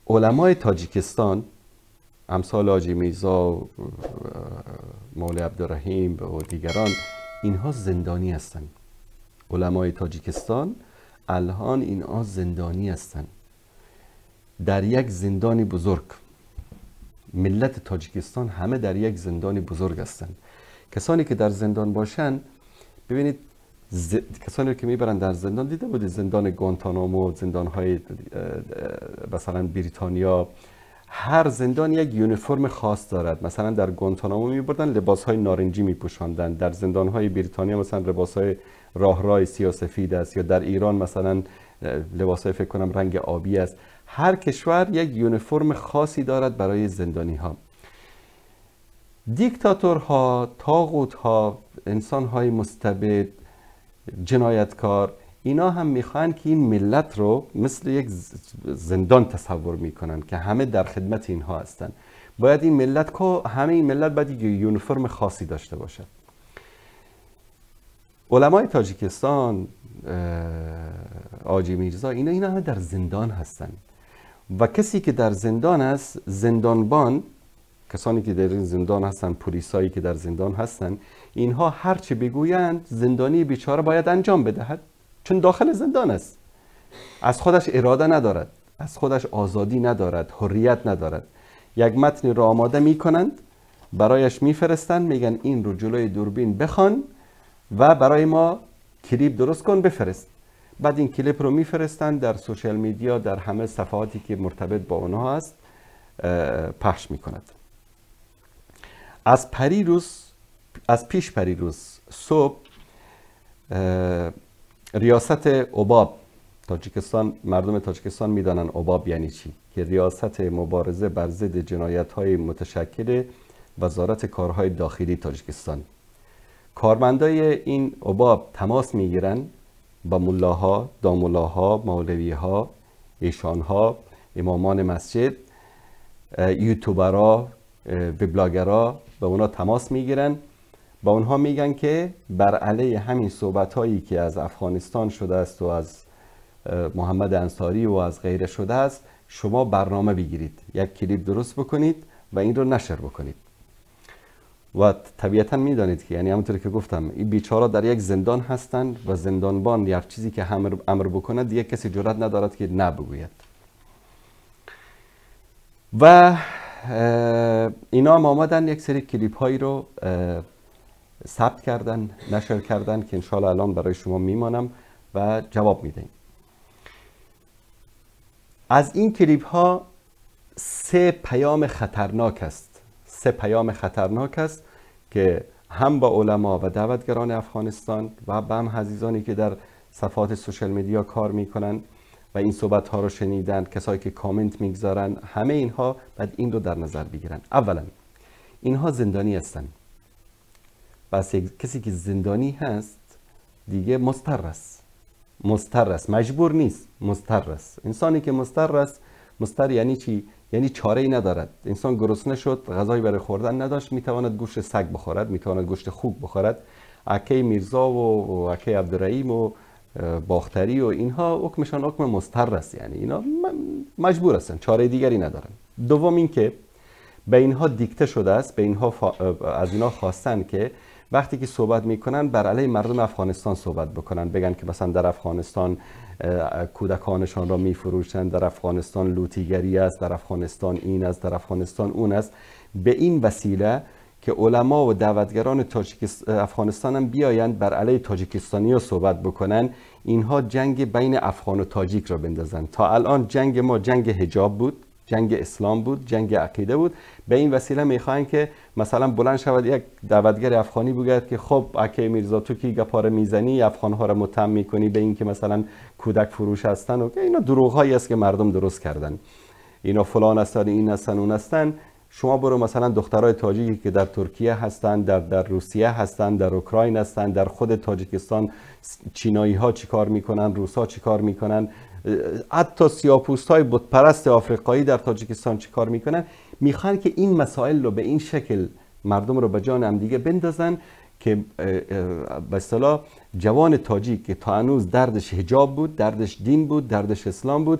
علمای تاجیکستان امثال حاجی میرزا و مولوی عبدالرحیم و دیگران، اینها زندانی هستند. علمای تاجیکستان الان اینها زندانی هستند، در یک زندان بزرگ. ملت تاجیکستان همه در یک زندان بزرگ هستند. کسانی که در زندان باشند، ببینید کسانی که میبرن در زندان، دیده بودید زندان گوانتانامو، زندان‌های مثلا بریتانیا، هر زندان یک یونیفرم خاص دارد. مثلا در گوانتانامو میبردن لباس‌های نارنجی میپوشاندن، در زندان‌های بریتانیا مثلا لباس‌های راهرای سیاه‌سفید است، یا در ایران مثلا لباس‌های فکر کنم رنگ آبی است. هر کشور یک یونیفرم خاصی دارد برای زندانی‌ها. دیکتاتورها، طاغوت‌ها، انسان‌های مستبد، جنایتکار، اینا هم میخوان که این ملت رو مثل یک زندان تصور میکنن که همه در خدمت اینها هستن. باید این ملت که همه این ملت باید یک یونیفرم خاصی داشته باشد. علمای تاجیکستان، حاجی میرزا، اینا همه در زندان هستن و کسی که در زندان است، زندانبان، کسانی که در این زندان هستن، پلیسایی که در زندان هستن، اینها هر چه بگویند زندانی بیچاره باید انجام بدهد، چون داخل زندان است. از خودش اراده ندارد، از خودش آزادی ندارد، حریت ندارد. یک متن را آماده میکنند، برایش میفرستند، میگن این رو جلوی دوربین بخوان و برای ما کلیپ درست کن بفرست. بعد این کلیپ رو میفرستند در social media، در همه صفحاتی که مرتبط با اونها است پخش میکند. از پیش پریروز صبح ریاست اوباب تاجیکستان، مردم تاجیکستان میدانن اوباب یعنی چی، که ریاست مبارزه بر ضد جنایت‌های متشکل وزارت کارهای داخلی تاجیکستان، کارمندای این اوباب تماس میگیرن با ملاها، داملاها، مولویها، ایشانها، امامان مسجد، یوتیوبرها، وبلاگرها، با اونا تماس میگیرن، با اونها میگن که بر علیه همین صحبت هایی که از افغانستان شده است و از محمد انصاری و از غیره شده است، شما برنامه بگیرید، یک کلیپ درست بکنید و این رو نشر بکنید. و طبیعتا میدانید که یعنی همونطور که گفتم این بیچارا در یک زندان هستند و زندانبان یک چیزی که امر بکند دیگه کسی جرئت ندارد که نه بگوید. و اینا هم آمدن یک سری کلیپ هایی رو ثبت کردن، نشر کردن که انشالله الان برای شما میمانم و جواب میدیم. از این کلیپ ها سه پیام خطرناک است. سه پیام خطرناک است که هم با علما و دعوتگران افغانستان و با هم عزیزانی که در صفحات social media کار میکنن و این صحبت ها رو شنیدن، کسایی که کامنت میگذارن، همه اینها باید این رو در نظر بگیرن. اولا اینها زندانی هستن. بس کسی که زندانی هست دیگه مضطر است، مضطر است، مجبور نیست، مضطر است. انسانی که مضطر است، مضطر یعنی چی؟ یعنی چاره ای ندارد. انسان گرسنه شد، غذایی برای خوردن نداشت، میتواند گوشت سگ بخورد، میتواند گوشت خوک بخورد. اکی میرزا و اکی عبدالرحیم و باختری و اینها حکمشان حکم مضطر است، یعنی اینا مجبور هستند، چاره دیگری ندارن. دوم اینکه به اینها دیکته شده است، به اینها از اینها خواستن که وقتی که صحبت میکنن بر علیه مردم افغانستان صحبت بکنن، بگن که مثلا در افغانستان کودکانشان را میفروشند، در افغانستان لوتیگری است، در افغانستان این است، در افغانستان اون است. به این وسیله که علما و دعوتگران افغانستان هم بیایند بر علیه تاجیکستانی ها صحبت بکنن، اینها جنگ بین افغان و تاجیک را بندازن. تا الان جنگ ما جنگ حجاب بود، جنگ اسلام بود، جنگ عقیده بود. به این وسیله میخواین که مثلا بلند شود یک دعوتگر افغانی بگوید که خب اکی میرزا تو کی گپاره میزنی، افغان ها را متهم میکنی به این که مثلا کودک فروش هستن و اینا دروغ هایی است که مردم درست کردن، اینا فلان هستن، این هستن، اون هستن. شما برو مثلا دخترای تاجیکی که در ترکیه هستن، در روسیه هستن، در اوکراین هستن، در خود تاجیکستان چینایی ها چیکار میکنن، روس ها چیکار میکنن، حتی سیاه‌پوست‌های بتپرست آفریقایی در تاجیکستان چیکار میکنن. میخوان که این مسائل رو به این شکل مردم رو به جان هم دیگه بندازن که به اصطلاح جوان تاجیک که تا هنوز دردش حجاب بود، دردش دین بود، دردش اسلام بود،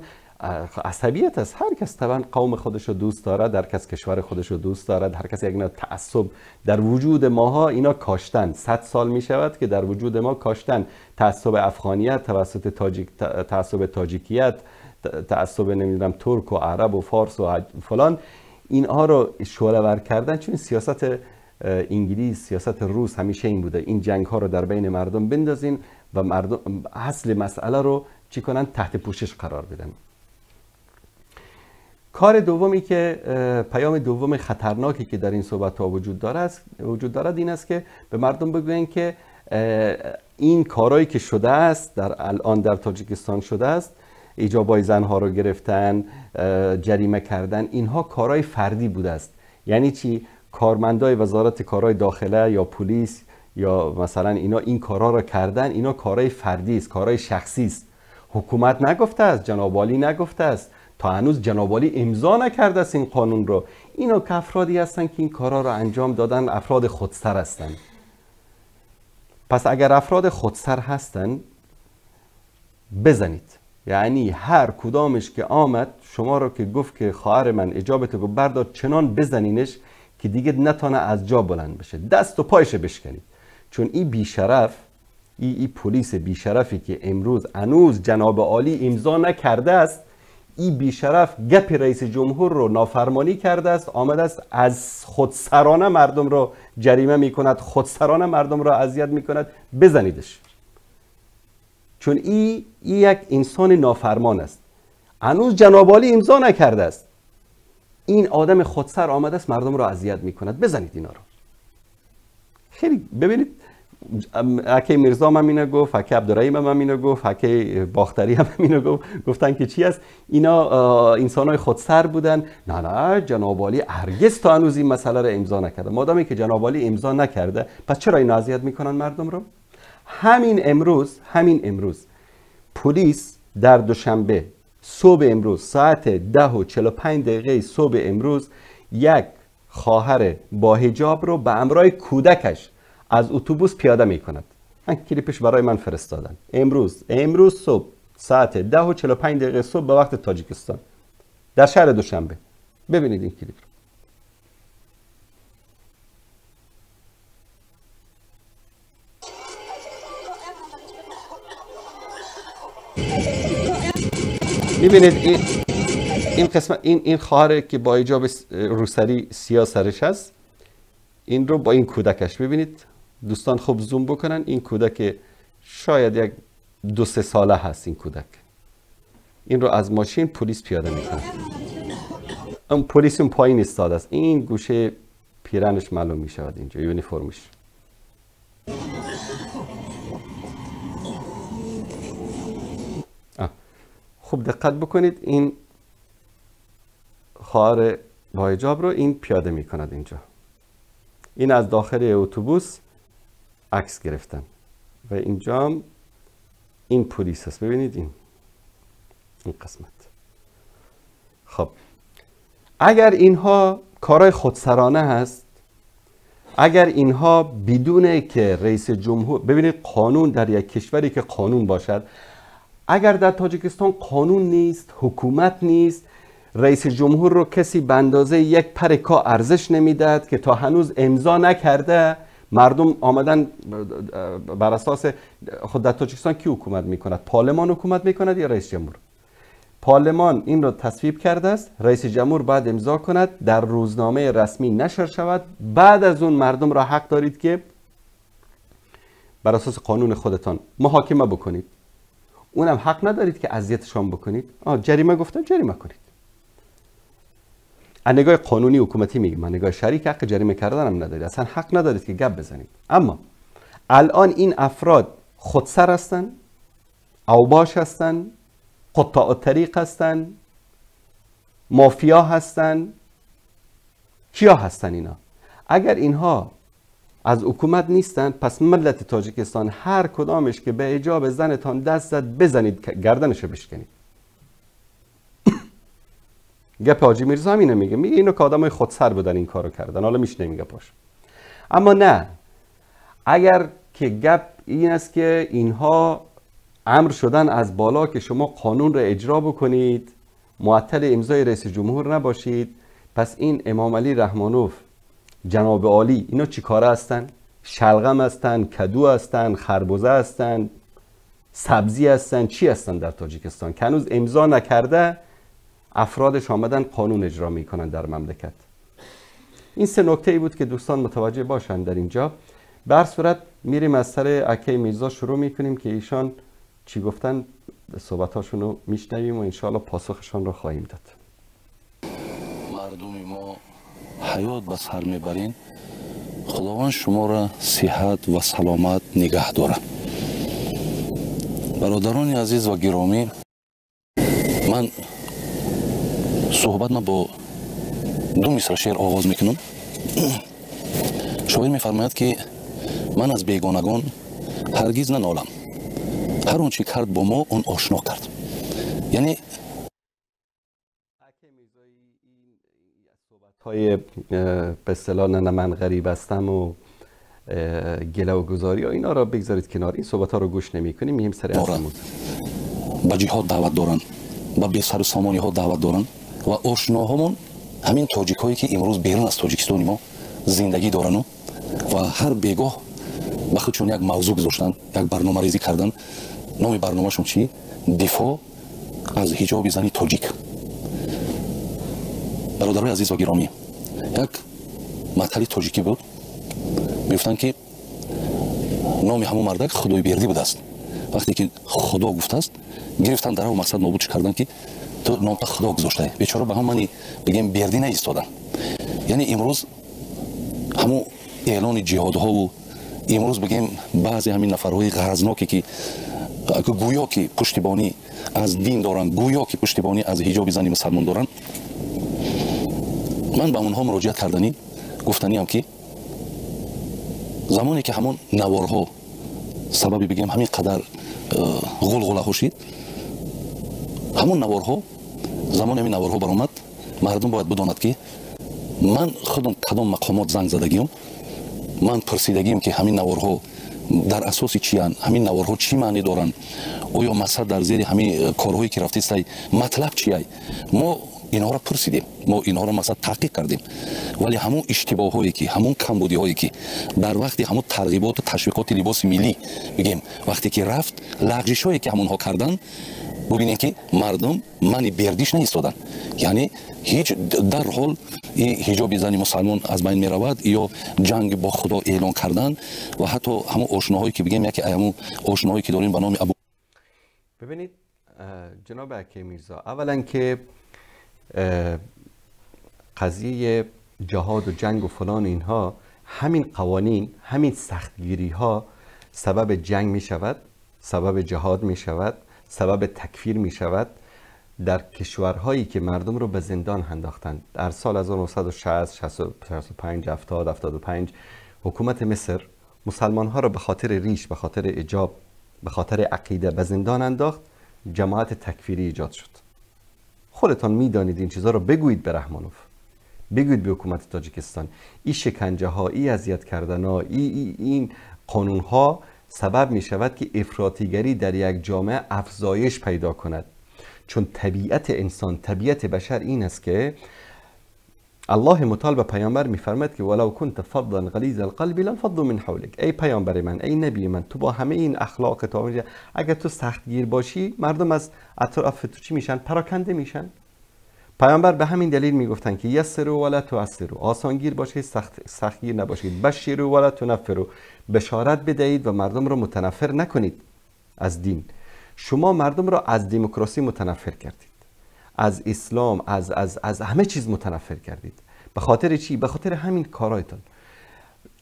عصبیت است. هر کس طبعا قوم خودش رو دوست دارد، هر کس کشور خودش رو دوست دارد، هر کس یک نوع تعصب در وجود ماها اینا کاشتن. 100 سال می شود که در وجود ما کاشتن تعصب افغانیت توسط تاجیک، تعصب تاجیکیت، تعصب نمیدونم ترک و عرب و فارس و فلان، اینها رو شعله ور کردن. چون سیاست انگلیس، سیاست روس همیشه این بوده، این جنگ ها رو در بین مردم بندازین و مردم اصل مسئله رو چی کنن؟ تحت پوشش قرار بدن. کار دومی که پیام دوم خطرناکی که در این صحبت ها وجود دارد این است که به مردم بگویند که این کارهایی که شده است در الان در تاجیکستان شده است، ایجابای زنها رو گرفتن، جریمه کردن، اینها کارهای فردی بوده است. یعنی چی؟ کارمندای وزارت کارهای داخله یا پلیس یا مثلا اینا این کارها رو کردن، اینا کارهای فردی است، کارهای شخصی است. حکومت نگفته است، جناب عالی نگفته است، تا هنوز جناب عالی امضا نکرده است این قانون رو. اینا که افرادی هستن که این کارها رو انجام دادن، افراد خودسر هستن. پس اگر افراد خودسر هستن بزنید، یعنی هر کدامش که آمد شما رو که گفت که خواهر من اجابت رو بردار، چنان بزنینش که دیگه نتانه از جا بلند بشه، دست و پایش بشکنید. چون این بیشرف، این پلیس بیشرفی که امروز هنوز جناب عالی امضا نکرده است، این بیشرف گپ رئیس جمهور رو نافرمانی کرده است، آمده است از خودسرانه مردم رو جریمه میکند، خودسرانه مردم رو اذیت میکند، بزنیدش. چون ای یک انسان نافرمان است، هنوز جناب عالی امضا نکرده است، این آدم خودسر آمده است مردم رو اذیت میکند، بزنید اینا رو. خیلی ببینید، اکی میرزا هم اینو گفت، اکی عبدالرحیم هم اینو گفت، اکی باختری هم اینو گفت، گفتن که چی است اینا انسانای خودسر بودن. نه نه، جناب عالی هرگز تا هنوز این مسئله رو امضا نکرده. مادامی که جناب عالی امضا نکرده، پس چرا اینا اذیت میکنن مردم رو؟ همین امروز پلیس در دوشنبه صبح امروز ساعت 10:45 صبح امروز یک خواهر با حجاب رو به همراه کودکش از اتوبوس پیاده می کند. من کلیپش برای من فرستادن. امروز صبح ساعت 10:45 صبح به وقت تاجیکستان در شهر دوشنبه. ببینید این کلیپ رو. میبینید این قسمت، این خواهر که با حجاب روسری سیاه سرش هست، این رو با این کودکش ببینید. دوستان خوب زوم بکنن، این کودک شاید یک 2-3 ساله هست این کودک. این رو از ماشین پلیس پیاده میکنه. اون پلیس اون پایین ایستاده است، این گوشه پیرنش معلوم میشود اینجا، یونیفرمش. خوب دقت بکنید، این خواهر با حجاب رو این پیاده میکند اینجا. این از داخل اتوبوس عکس گرفتن و اینجا هم این پلیس است. ببینید این قسمت. خب اگر اینها کارهای خودسرانه هست، اگر اینها بدون که رئیس جمهور، ببینید قانون در یک کشوری که قانون باشد، اگر در تاجیکستان قانون نیست، حکومت نیست، رئیس جمهور رو کسی به اندازه یک پر کا ارزش نمیداد که تا هنوز امضا نکرده، مردم آمدن بر اساس خود در تاجیکستان کی حکومت میکند؟ پارلمان حکومت میکند یا رئیس جمهور؟ پارلمان این رو تصویب کرده است، رئیس جمهور بعد امضا کند، در روزنامه رسمی نشر شود، بعد از اون مردم را حق دارید که بر اساس قانون خودتان محاکمه بکنید. اونم حق ندارید که اذیتشان بکنید. جریمه گفتم جریمه کنید. از نگاه قانونی حکومتی میگم، من نگاه شرعی که حق جریمه کردن هم ندارید، اصلا حق ندارید که گپ بزنید. اما الان این افراد خودسر هستن، اوباش هستن، قطاع الطریق هستن، مافیا هستن، کیا هستن اینا؟ اگر اینها از حکومت نیستن، پس ملت تاجیکستان هر کدامش که به حجاب زنتان دست زد بزنید، گردنشو بشکنید. گپ حاجی میرزا هم اینو میگه، میگه اینو که آدمای خودسر بودن این کارو کردن. حالا میشه نمیگه پاش. اما نه، اگر که گپ این است که اینها امر شدن از بالا که شما قانون رو اجرا بکنید، معطل امضای رئیس جمهور نباشید. پس این امام علی رحمانوف، جناب عالی، اینا چی کاره هستن؟ شلغم هستن، کدو هستن، خربزه هستن، سبزی هستن، چی هستن در تاجیکستان که هنوز امضا نکرده افرادش آمدن قانون اجرا میکنن در مملکت؟ این سه نکته ای بود که دوستان متوجه باشند در اینجا. به هر صورت میریم از سر اکی میرزا شروع میکنیم که ایشان چی گفتن، صحبتاشون رو میشنویم و انشاءالله پاسخشان رو خواهیم داد. مردم ما حیات به سر میبرین، خداوند شما را صحت و سلامت نگه داره. برادران عزیز و گرامی، من صحبت ما با دو مصرع شعر آغاز میکنم. شاعر میفرماید که من از بیگانگان هرگز ننالم، هر آنچه کرد با ما آن آشنا کرد. یعنی های به اصطلاح نه من غریب هستم و گله و گذاری ها، اینا را بگذارید کنار، این صحبت ها رو گوش نمی کنیم، میریم سر اصل موضوع. به جهاد دعوت دارن، به بی سر و سامانی ها دعوت دارن و آشناهامون همین تاجیک هایی که امروز بیرون از تاجیکستان ما زندگی دارن و هر بیگاه به خودشون یک موضوع گذاشتن، یک برنامه ریزی کردن. نام برنامه‌شون چی؟ دفاع از حجاب زنی تاجیک. برادرای عزیز و گرامی، یک مطلع تاجیکی بود، میگفتن که نام همون مردک خدای بیردی بوده است. وقتی که خدا گفته است، گرفتن در مقصد نابودش کردن که تو نام تا خدا گذاشته. بیچاره به هم معنی بگیم بیردی نایستادن. یعنی امروز همون اعلان جهادها و امروز بگیم بعضی همین نفرهای غرضناکی که گویا که پشتیبانی از دین دارن، گویا که پشتیبانی از حجاب زنی مسلمان دارن، من به اونها مراجعت کردنی گفتنی هم که زمانی که همون نوارها سببی بگیم همین قدر غلغله ها شد، همون نوارها زمان همین نوارها برآمد، مردم باید بداند که من خودم کدام مقامات زنگ زدگیم، من پرسیدگیم که همین نوارها در اساس چی هن، همین نوارها چی معنی دارن، آیا مقصد در زیر همین کارهایی که رفته است مطلب چیه؟ ما اینها را پرسیدیم، ما اینها را مثلا تحقیق کردیم، ولی همون اشتباهایی که همون کمبودی‌هایی که در وقتی همون ترغیبات و تشویقات لباس ملی بگیم وقتی که رفت، لغزش‌هایی که همونها کردن، ببینید که مردم معنی بردیش نیستادن. یعنی هیچ در حال حجاب زن مسلمان از بین میرود یا جنگ با خدا اعلان کردن و حتی همون آشناهایی که بگیم یکی همون آشناهایی که داریم به نام ابو. ببینید جناب اکی میرزا، اولا که قضیه جهاد و جنگ و فلان اینها، همین قوانین، همین سختگیری ها سبب جنگ می شود، سبب جهاد می شود، سبب تکفیر می شود. در کشورهایی که مردم رو به زندان انداختند در سال 1960، 65، 70، 75 حکومت مصر مسلمان ها رو به خاطر ریش، به خاطر اجاب، به خاطر عقیده به زندان انداخت، جماعت تکفیری ایجاد شد. خودتان میدانید این چیزها رو بگویید به رحمانوف، بگویید به حکومت تاجیکستان. این شکنجه ها، این اذیت کردن ها، این قانون ها سبب می شود که افراطیگری در یک جامعه افزایش پیدا کند. چون طبیعت انسان، طبیعت بشر این است که الله متعال به پیامبر میفرماید که ولو کنت فظا غلیظ القلب لانفضوا من حولک. ای پیامبر من، ای نبی من، تو با همه این اخلاق تو، اگر تو سختگیر باشی مردم از اطراف تو چی میشن؟ پراکنده میشن. پیامبر به همین دلیل میگفتن که یسروا ولا تعسروا، آسانگیر باشید، سختگیر نباشید، بشروا ولا تنفروا، بشارت بدهید و مردم را متنفر نکنید از دین. شما مردم را از دموکراسی متنفر کردید، از اسلام، از همه چیز متنفر کردید. به خاطر چی؟ به خاطر همین کارهایتان.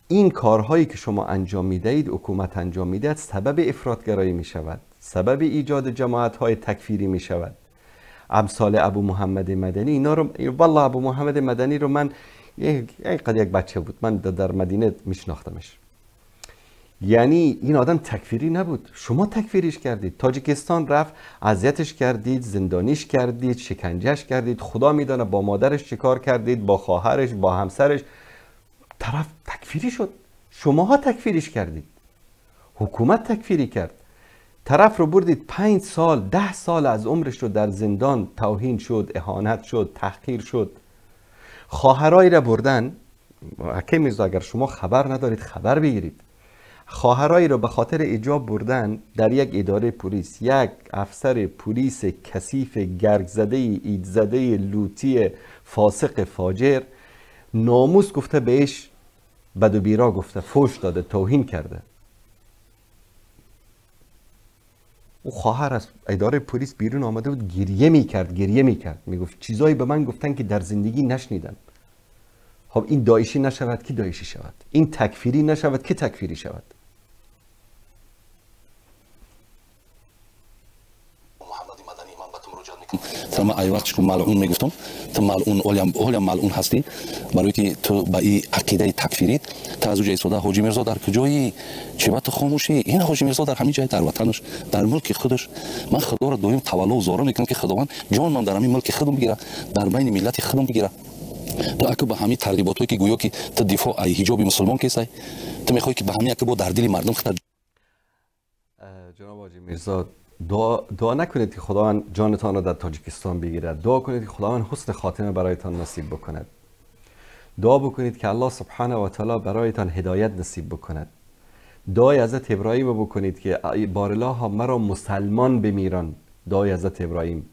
این کارهایی که شما انجام میدهید، حکومت انجام میدهد، سبب افراطگرایی میشود، سبب ایجاد جماعت های تکفیری میشود. امثال ابو محمد مدنی، اینا رو والله ابو محمد مدنی رو من یک بچه بود، من در مدینه میشناختمش. یعنی این آدم تکفیری نبود، شما تکفیریش کردید. تاجیکستان رفت، اذیتش کردید، زندانیش کردید، شکنجهش کردید، خدا میدانه با مادرش چیکار کردید، با خواهرش، با همسرش. طرف تکفیری شد، شماها تکفیریش کردید، حکومت تکفیری کرد. طرف رو بردید 5 سال 10 سال از عمرش رو در زندان توهین شد، اهانت شد، تحقیر شد. خواهرایی را بردن، حکیم میرزا اگر شما خبر ندارید خبر بگیرید، خواهرایی را به خاطر ایجاب بردن در یک اداره پلیس، یک افسر پلیس کثیف گرگ زده، اید زده، لوتی، فاسق، فاجر، ناموس گفته بهش، بد و بیرا گفته، فوش داده، توهین کرده. او خواهر از اداره پلیس بیرون آمده بود، گریه میکرد، گریه میکرد، میگفت چیزایی به من گفتن که در زندگی نشنیدم. خب این داعشی نشود که داعشی شود، این تکفیری نشود که تکفیری شود. تا من ای وقت که ملعون میگفتم، تو ملعون اولیم ملعون هستی، برای که تو با این عقیده تکفیریت تا از اوجه ایستاده حاجی میرزا در کجایی چه با تو خاموشی؟ این حاجی میرزا در همین جای، در وطنش، در ملک خودش. من خدا را دائم تولا و زارا میکنم که خداوند جان من در همین ملک خودم بگیره، در بین ملت خودم بگیره. تو اگه به همین ترغیباتایی که گویا که تو دفاع ای حجاب مسلمان کیسای، تو میخوای که به همین اگه با در دل مردم خطر. جناب حاجی میرزا دعا نکنید که خداوند جانتان را در تاجیکستان بگیرد، دعا کنید که خداوند حسن خاتمه برایتان نصیب بکند، دعا بکنید که الله سبحانه و تعالی برایتان هدایت نصیب بکند، دعای حضرت ابراهیم بکنید که بارالله ها مرا مسلمان بمیران، دعای حضرت ابراهیم.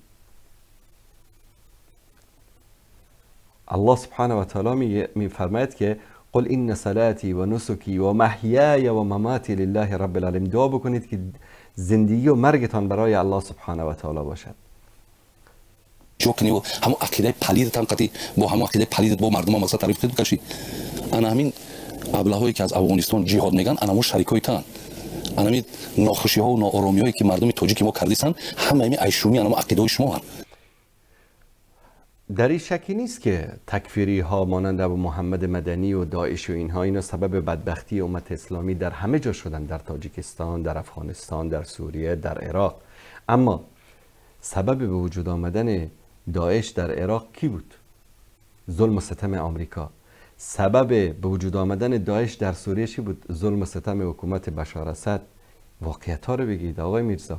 الله سبحانه و تعالی میفرماید که قل ان صلاتی و نسکی و محیای و مماتی لله رب العالمین. دعا بکنید که زندگی و مرگتان برای الله سبحانه و تعالی باشد. جو کنی و همون عقیده پلیدت هم قطعی با همون عقیده پلیدت با مردم هم مقصد تعریف خود بکشی. انا همین ابلهایی که از افغانستان جهاد میگن، انا همون شریکای تن، انا همین ناخوشی ها و ناآرامی هایی که مردم تاجیک ما کردیسن، همه همین ایشومی انا عقیده های شما هم. در این شکی نیست که تکفیری ها مانند ابو محمد مدنی و داعش و اینها، اینا سبب بدبختی امت اسلامی در همه جا شدن، در تاجیکستان، در افغانستان، در سوریه، در عراق. اما سبب به وجود آمدن داعش در عراق کی بود؟ ظلم و ستم آمریکا. سبب به وجود آمدن داعش در سوریه چی بود؟ ظلم و ستم حکومت بشار اسد. واقعیت ها رو بگید آقای میرزا،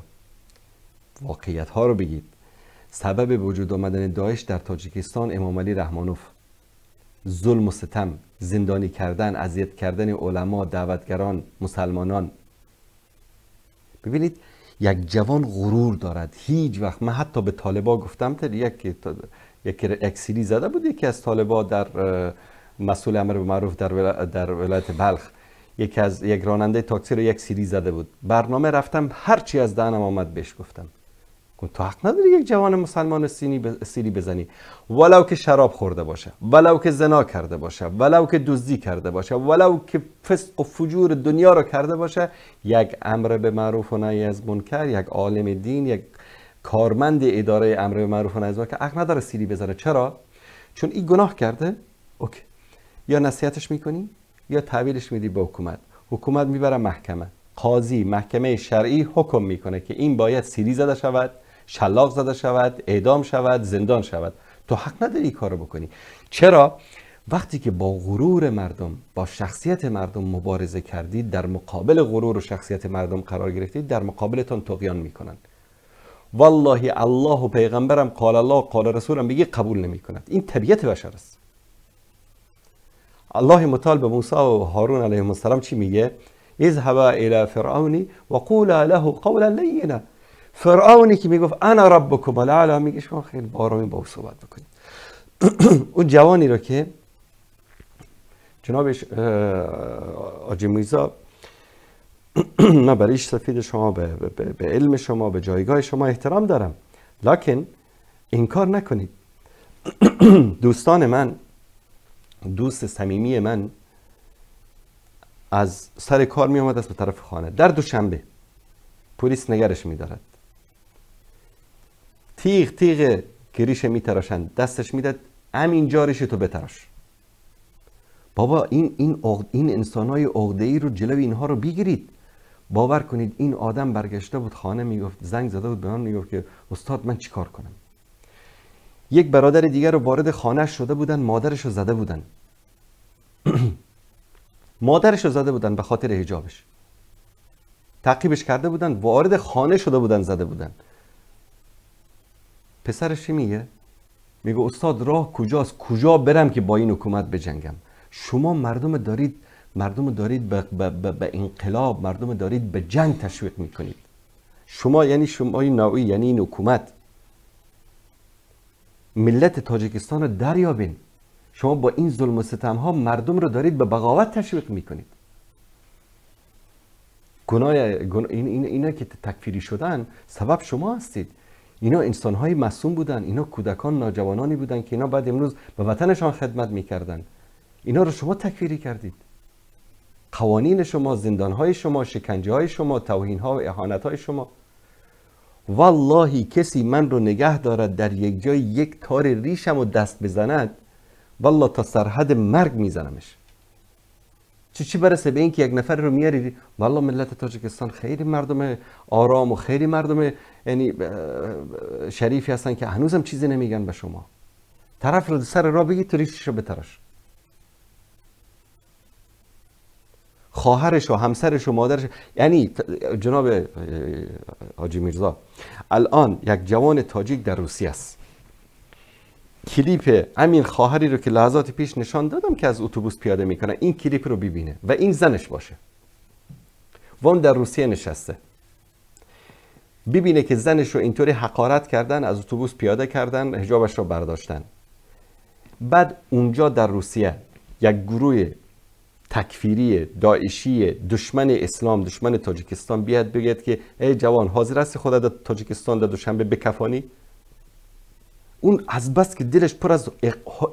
واقعیت ها رو بگید. سبب به وجود آمدن داعش در تاجیکستان امام علی رحمانوف، ظلم و ستم، زندانی کردن، اذیت کردن علما، دعوتگران، مسلمانان. ببینید یک جوان غرور دارد. هیچ وقت من حتی به طالبا گفتم، یک سیلی زده بود یکی از طالبا در مسئول امر به معروف در ولایت بلخ، یک راننده تاکسی رو یک سیلی زده بود. برنامه رفتم هرچی از دهنم آمد بهش گفتم تو حق نداری یک جوان مسلمان سیلی بزنی، ولو که شراب خورده باشه، ولو که زنا کرده باشه، ولو که دزدی کرده باشه، ولو که فسق و فجور دنیا رو کرده باشه. یک امر به معروف و نهی از منکر، یک عالم دین، یک کارمند اداره امر به معروف و نهی از منکر حق نداره سیلی بزنه. چرا؟ چون این گناه کرده. okay، یا نصیحتش میکنی یا تحویلش میدی به حکومت، حکومت میبره محکمه، قاضی محکمه شرعی حکم میکنه که این باید سیلی زده شود، شلاق زده شود، اعدام شود، زندان شود. تو حق نداری کارو بکنی. چرا؟ وقتی که با غرور مردم، با شخصیت مردم مبارزه کردید، در مقابل غرور و شخصیت مردم قرار گرفتید، در مقابلتان طغیان میکنن. والله الله و پیغمبرم قال الله قال رسولم بگی قبول نمیکند. این طبیعت بشر است. الله متعال به موسی و هارون علیهم السلام چی میگه؟ اذهبا الى فرعون وقولا له قولا لینا. فرعونی که میگفت انا ربکم الاعلی، میگه شما خیلی با آرامی با او صحبت بکنید. اون جوانی رو که جناب حاجی میرزا، من برای سفید شما، به علم شما، به جایگاه شما احترام دارم، لکن انکار نکنید. دوستان من، دوست صمیمی من از سر کار می آمد از به طرف خانه در دوشنبه، پلیس نگرش می دارد، تیغ تیغ گریش می تراشند، دستش میداد همین جاریش تو بتراش. بابا این انسانای عقده‌ای رو جلوی اینها رو بگیرید. باور کنید این آدم برگشته بود خانه، میگفت زنگ زده بود به من، میگفت که استاد من چیکار کنم. یک برادر دیگر رو وارد خانه شده بودن، مادرش رو زده بودن. مادرش رو زده بودن به خاطر حجابش. تعقیبش کرده بودن، وارد خانه شده بودن، زده بودن. پسرش چی میگه؟ میگه استاد راه کجاست؟ کجا برم که با این حکومت بجنگم؟ شما مردم دارید به انقلاب، مردم دارید به جنگ تشویق میکنید. شما یعنی شما این نوعی، یعنی این حکومت، ملت تاجیکستان رو دریابین. شما با این ظلم و ستم ها مردم رو دارید به بغاوت تشویق میکنید. گناه اینا که تکفیری شدن سبب شما هستید. اینا انسان های معصوم بودن، اینا کودکان نوجوانانی بودن که اینا بعد امروز به وطنشان خدمت میکردن. اینا رو شما تکفیری کردید. قوانین شما، زندان های شما، شکنجه های شما، توهین ها و اهانت های شما. والله کسی من رو نگه دارد در یک جای یک تار ریشم و دست بزند، والله تا سرحد مرگ میزنمش. چی برسه به این که یک نفر رو میاری؟ والله ملت تاجیکستان خیلی مردم آرام و خیلی مردم یعنی شریفی هستن که هنوزم چیزی نمیگن به شما. طرف رو سر راه بگی تو ریشش رو بتراش. خواهرش و همسرش و مادرش، یعنی جناب حاجی میرزا الان یک جوان تاجیک در روسیه است. کلیپ همین خواهری رو که لحظات پیش نشان دادم که از اتوبوس پیاده میکنه، این کلیپ رو ببینه و این زنش باشه و اون در روسیه نشسته، ببینه که زنش رو اینطوری حقارت کردن، از اتوبوس پیاده کردن، حجابش رو برداشتن. بعد اونجا در روسیه یک گروه تکفیری داعشی دشمن اسلام، دشمن تاجیکستان بیاد بگه که ای جوان حاضر هستی خودت در تاجیکستان در دوشنبه بکفانی؟ اون از بس که دلش پر از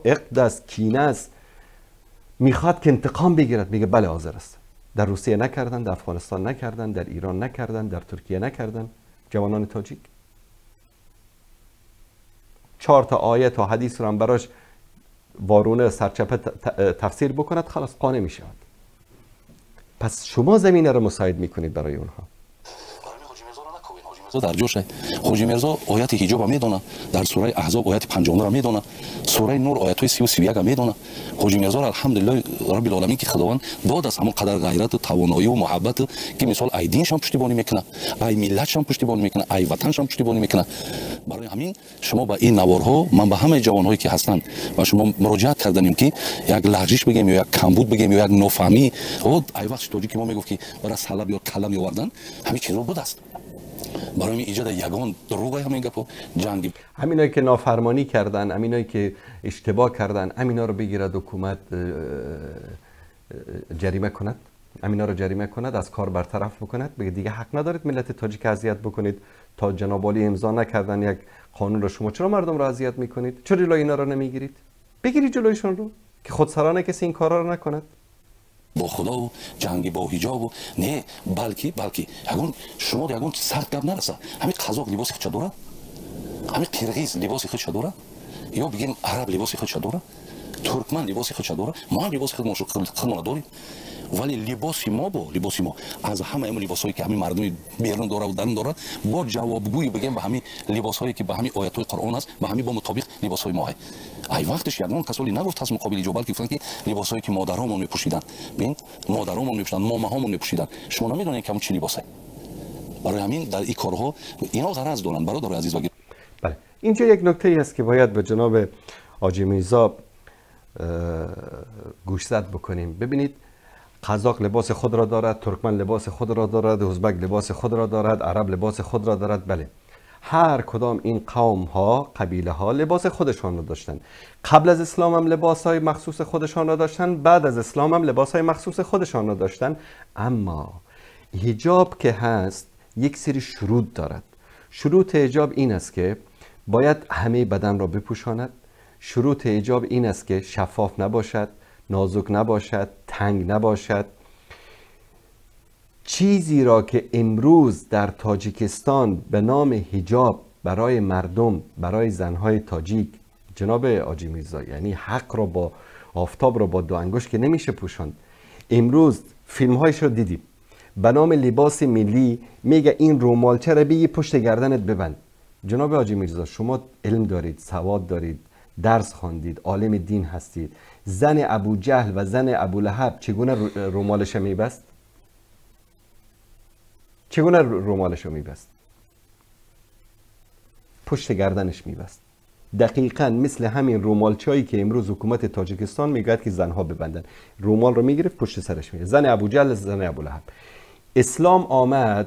عقد است، کینه است، میخواد که انتقام بگیرد، میگه بله حاضر است. در روسیه نکردن، در افغانستان نکردن، در ایران نکردن، در ترکیه نکردن. جوانان تاجیک 4 تا آیه تا حدیث رو هم براش وارونه سرچپه تفسیر بکند، خلاص قانع می شود. پس شما زمینه رو مساعد میکنید برای اونها. дар ҷоша Хоҷи Мирзо ояти ҳиҷоба медона, дар сураи Аҳзоб ояти 59-ро медона, сураи Нур оятҳои 30-31 медона. Хоҷи Мирзоро алҳамдулиллоҳи раббил оламин ки Худованд дод аст ҳамон қадар ғайрату тавоноию муҳаббату ки мисол ай диншам пуштибонӣ мекунад, ай миллатшам пуштибонӣ мекунад, ай ватаншам пуштибонӣ мекунад. Барои ҳамин шумо ба ин наворҳо, ман ба ҳамаи ҷавонҳое ки ҳастанд ба шумо муроҷиат карданем ки як лағжиш бигем ё як камбуд бигем ё як нофаҳмӣ. Ай вақти тоҷики мо мегуфт ки бара салаб ё калла меовардан, ҳамин чизро будааст. برای ایجاد یگان دروغ همین گپو جنگی، همینایی که نافرمانی کردن، همینایی که اشتباه کردن، همینا رو بگیرد حکومت جریمه کند، همینا رو جریمه کند، از کار برطرف بکند، بگه دیگه حق ندارید ملت تاجیک اذیت بکنید. تا جناب عالی امضا نکردن یک قانون رو شما چرا مردم رو اذیت میکنید؟ چرا جلوی اینا رو نمیگیرید؟ بگیرید جلویشون رو که خودسرانه کسی این کارا رو نکند. با خدا و جنگ با حجاب و نه، بلکه ягон шумо ягон сард гап нараса. Ҳамин қазоқ либоси худша дорад, ҳамин қирғиз либоси худша дорад, ё бигем араб либоси худша дорад, туркман либоси худша дорад, мо ҳам либоси худмона дорем, вале либоси мо бо либоси мо аз ҳамаи ҳамин либосҳое ки ҳамин мардуми берун дорад ва дарун дорад, бо ҷавобгӯи бигем ба ҳамин либосҳое ки ба ҳамин оятҳои Қуръон аст, ба ҳамин бо мутобиқ либосҳои мо ҳай. Ай вақташ ягон касоли нагуфт аз муқобили ҷо, балки гуфтанд ки либосҳое ки модаромон мепӯшиданд, бин модаромон мепӯшиданд, момаҳомон мепӯшиданд, шумо намедонед ки ҳамон чӣ либосе. Барои ҳамин дар ин корҳо ино ғараз доранд, бародари азиз. بله، اینجا یک نکته ای است که باید به جناب حاجی میرزا گوشزد بکنیم. ببینید قزاق لباس خود را دارد، ترکمن لباس خود را دارد، ازبک لباس خود را دارد، عرب لباس خود را دارد. بله، هر کدام این قوم ها، قبیله ها لباس خودشان را داشتن. قبل از اسلام هم لباس های مخصوص خودشان را داشتن، بعد از اسلام هم لباس های مخصوص خودشان را داشتن. اما حجاب که هست یک سری شروط دارد. شروط حجاب این است که باید همه بدن را بپوشاند. شروط حجاب این است که شفاف نباشد، نازک نباشد، تنگ نباشد. چیزی را که امروز در تاجیکستان به نام حجاب برای مردم، برای زنهای تاجیک، جناب حاجی میرزا، یعنی حق را با آفتاب را با دو انگشت که نمیشه پوشاند. امروز فیلمهایش رو دیدیم، به نام لباس ملی میگه این رومالچه را بگی پشت گردنت ببند. جناب حاجی میرزا شما علم دارید، سواد دارید، درس خواندید، عالم دین هستید. زن ابو جهل و زن ابو لهب چگونه رومالش میبست؟ چگونه رومالش رو میبست؟ پشت گردنش میبست. دقیقا مثل همین رومالچایی که امروز حکومت تاجیکستان میگوید که زنها ببندن. رومال رو میگرفت پشت سرش میگرفت. زن ابوجهل، زن ابولهب. اسلام آمد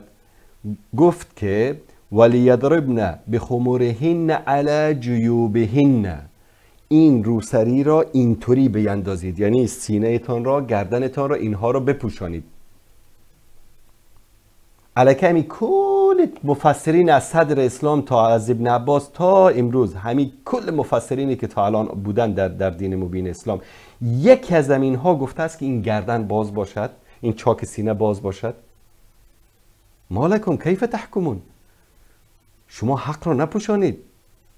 گفت که ولیضربن بخمرهن علی جیوبهن، این روسری را اینطوری بیندازید، یعنی سینه تان را، گردنتان را، اینها را بپوشانید. علیکمی کل مفسرین از صدر اسلام تا از ابن عباس تا امروز، همین کل مفسرینی که تا الان بودن در دین مبین اسلام، یکی از اینها گفته است که این گردن باز باشد، این چاک سینه باز باشد. مالکم کیف تحکمون؟ شما حق را نپوشانید.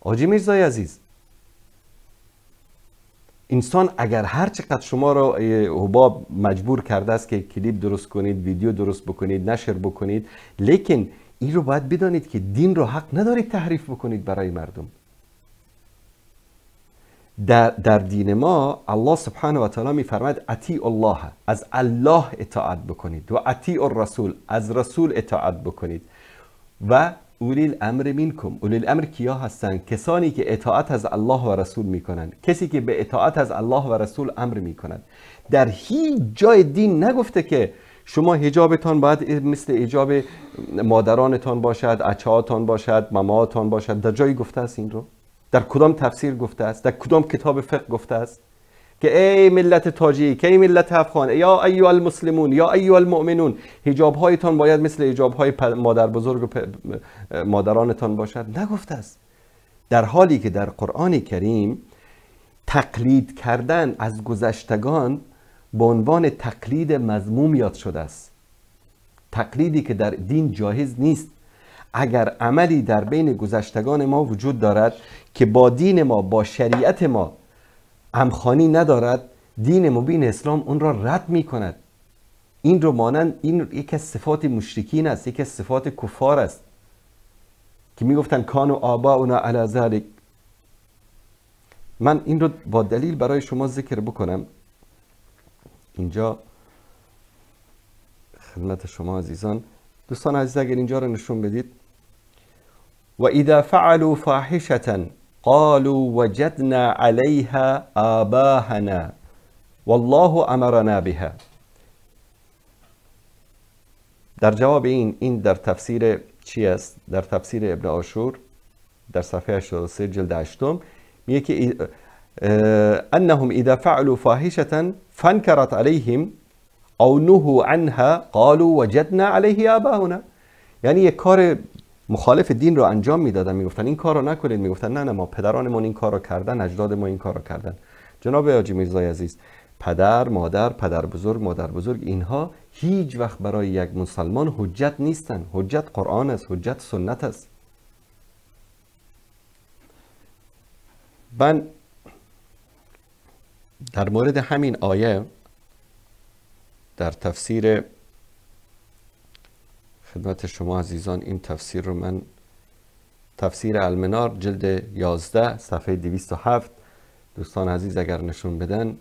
آجی میرزای عزیز، انسان اگر هر چقدر شما را حباب مجبور کرده است که کلیپ درست کنید، ویدیو درست بکنید، نشر بکنید، لیکن این رو باید بدانید که دین رو حق ندارید تحریف بکنید برای مردم. در دین ما الله سبحانه و تعالی میفرماید اطیع الله، از الله اطاعت بکنید، و اطیع الرسول، از رسول اطاعت بکنید، و اولی الامر منکم. اولی الامر کیا هستند؟ کسانی که اطاعت از الله و رسول میکنند، کسی که به اطاعت از الله و رسول امر میکند. در هیچ جای دین نگفته که شما حجابتان باید مثل حجاب مادرانتان باشد، اچهاتان باشد، ماماتان باشد. در جایی گفته است این رو؟ در کدام تفسیر گفته است؟ در کدام کتاب فقه گفته است که ای ملت تاجیک، ای ملت افغان، یا ایها المسلمون، یا ایها المؤمنون، حجاب هایتان باید مثل حجاب های مادر بزرگ و مادرانتان باشد؟ نگفته است. در حالی که در قرآن کریم تقلید کردن از گذشتگان به عنوان تقلید مذموم یاد شده است، تقلیدی که در دین جایز نیست. اگر عملی در بین گذشتگان ما وجود دارد که با دین ما، با شریعت ما همخوانی ندارد، دین مبین اسلام اون را رد می کند. این رو مانند، این یکی از صفات مشرکین است، یکی از صفات کفار است که می گفتن کانوا آباؤنا علی ذلک. من این رو با دلیل برای شما ذکر بکنم اینجا خدمت شما عزیزان. دوستان عزیز اگر اینجا رو نشون بدید، و اذا فعلوا فاحشة قالوا وجدنا عليها آباءنا والله امرنا بها. در جواب این در تفسیر چی است؟ در تفسیر ابن عاشور در صفحه 83 جلد 8 میگه که انهم اذا فعلوا فاحشة فانكرت عليهم او نهوا عنها قالوا وجدنا عليه آباءنا. یعنی یک کار مخالف دین رو انجام میدادن، میگفتن این کار رو نکنید، میگفتن نه نه ما پدرانمون این کار رو کردن، اجداد ما این کار رو کردن. جناب حاجی میرزای عزیز، پدر، مادر، پدر بزرگ، مادر بزرگ، اینها هیچ وقت برای یک مسلمان حجت نیستن. حجت قرآن است، حجت سنت است. من در مورد همین آیه در تفسیر خدمت شما عزیزان، این تفسیر رو من، تفسیر المنار جلد 11 صفحه 207، دوستان عزیز اگر نشون بدن،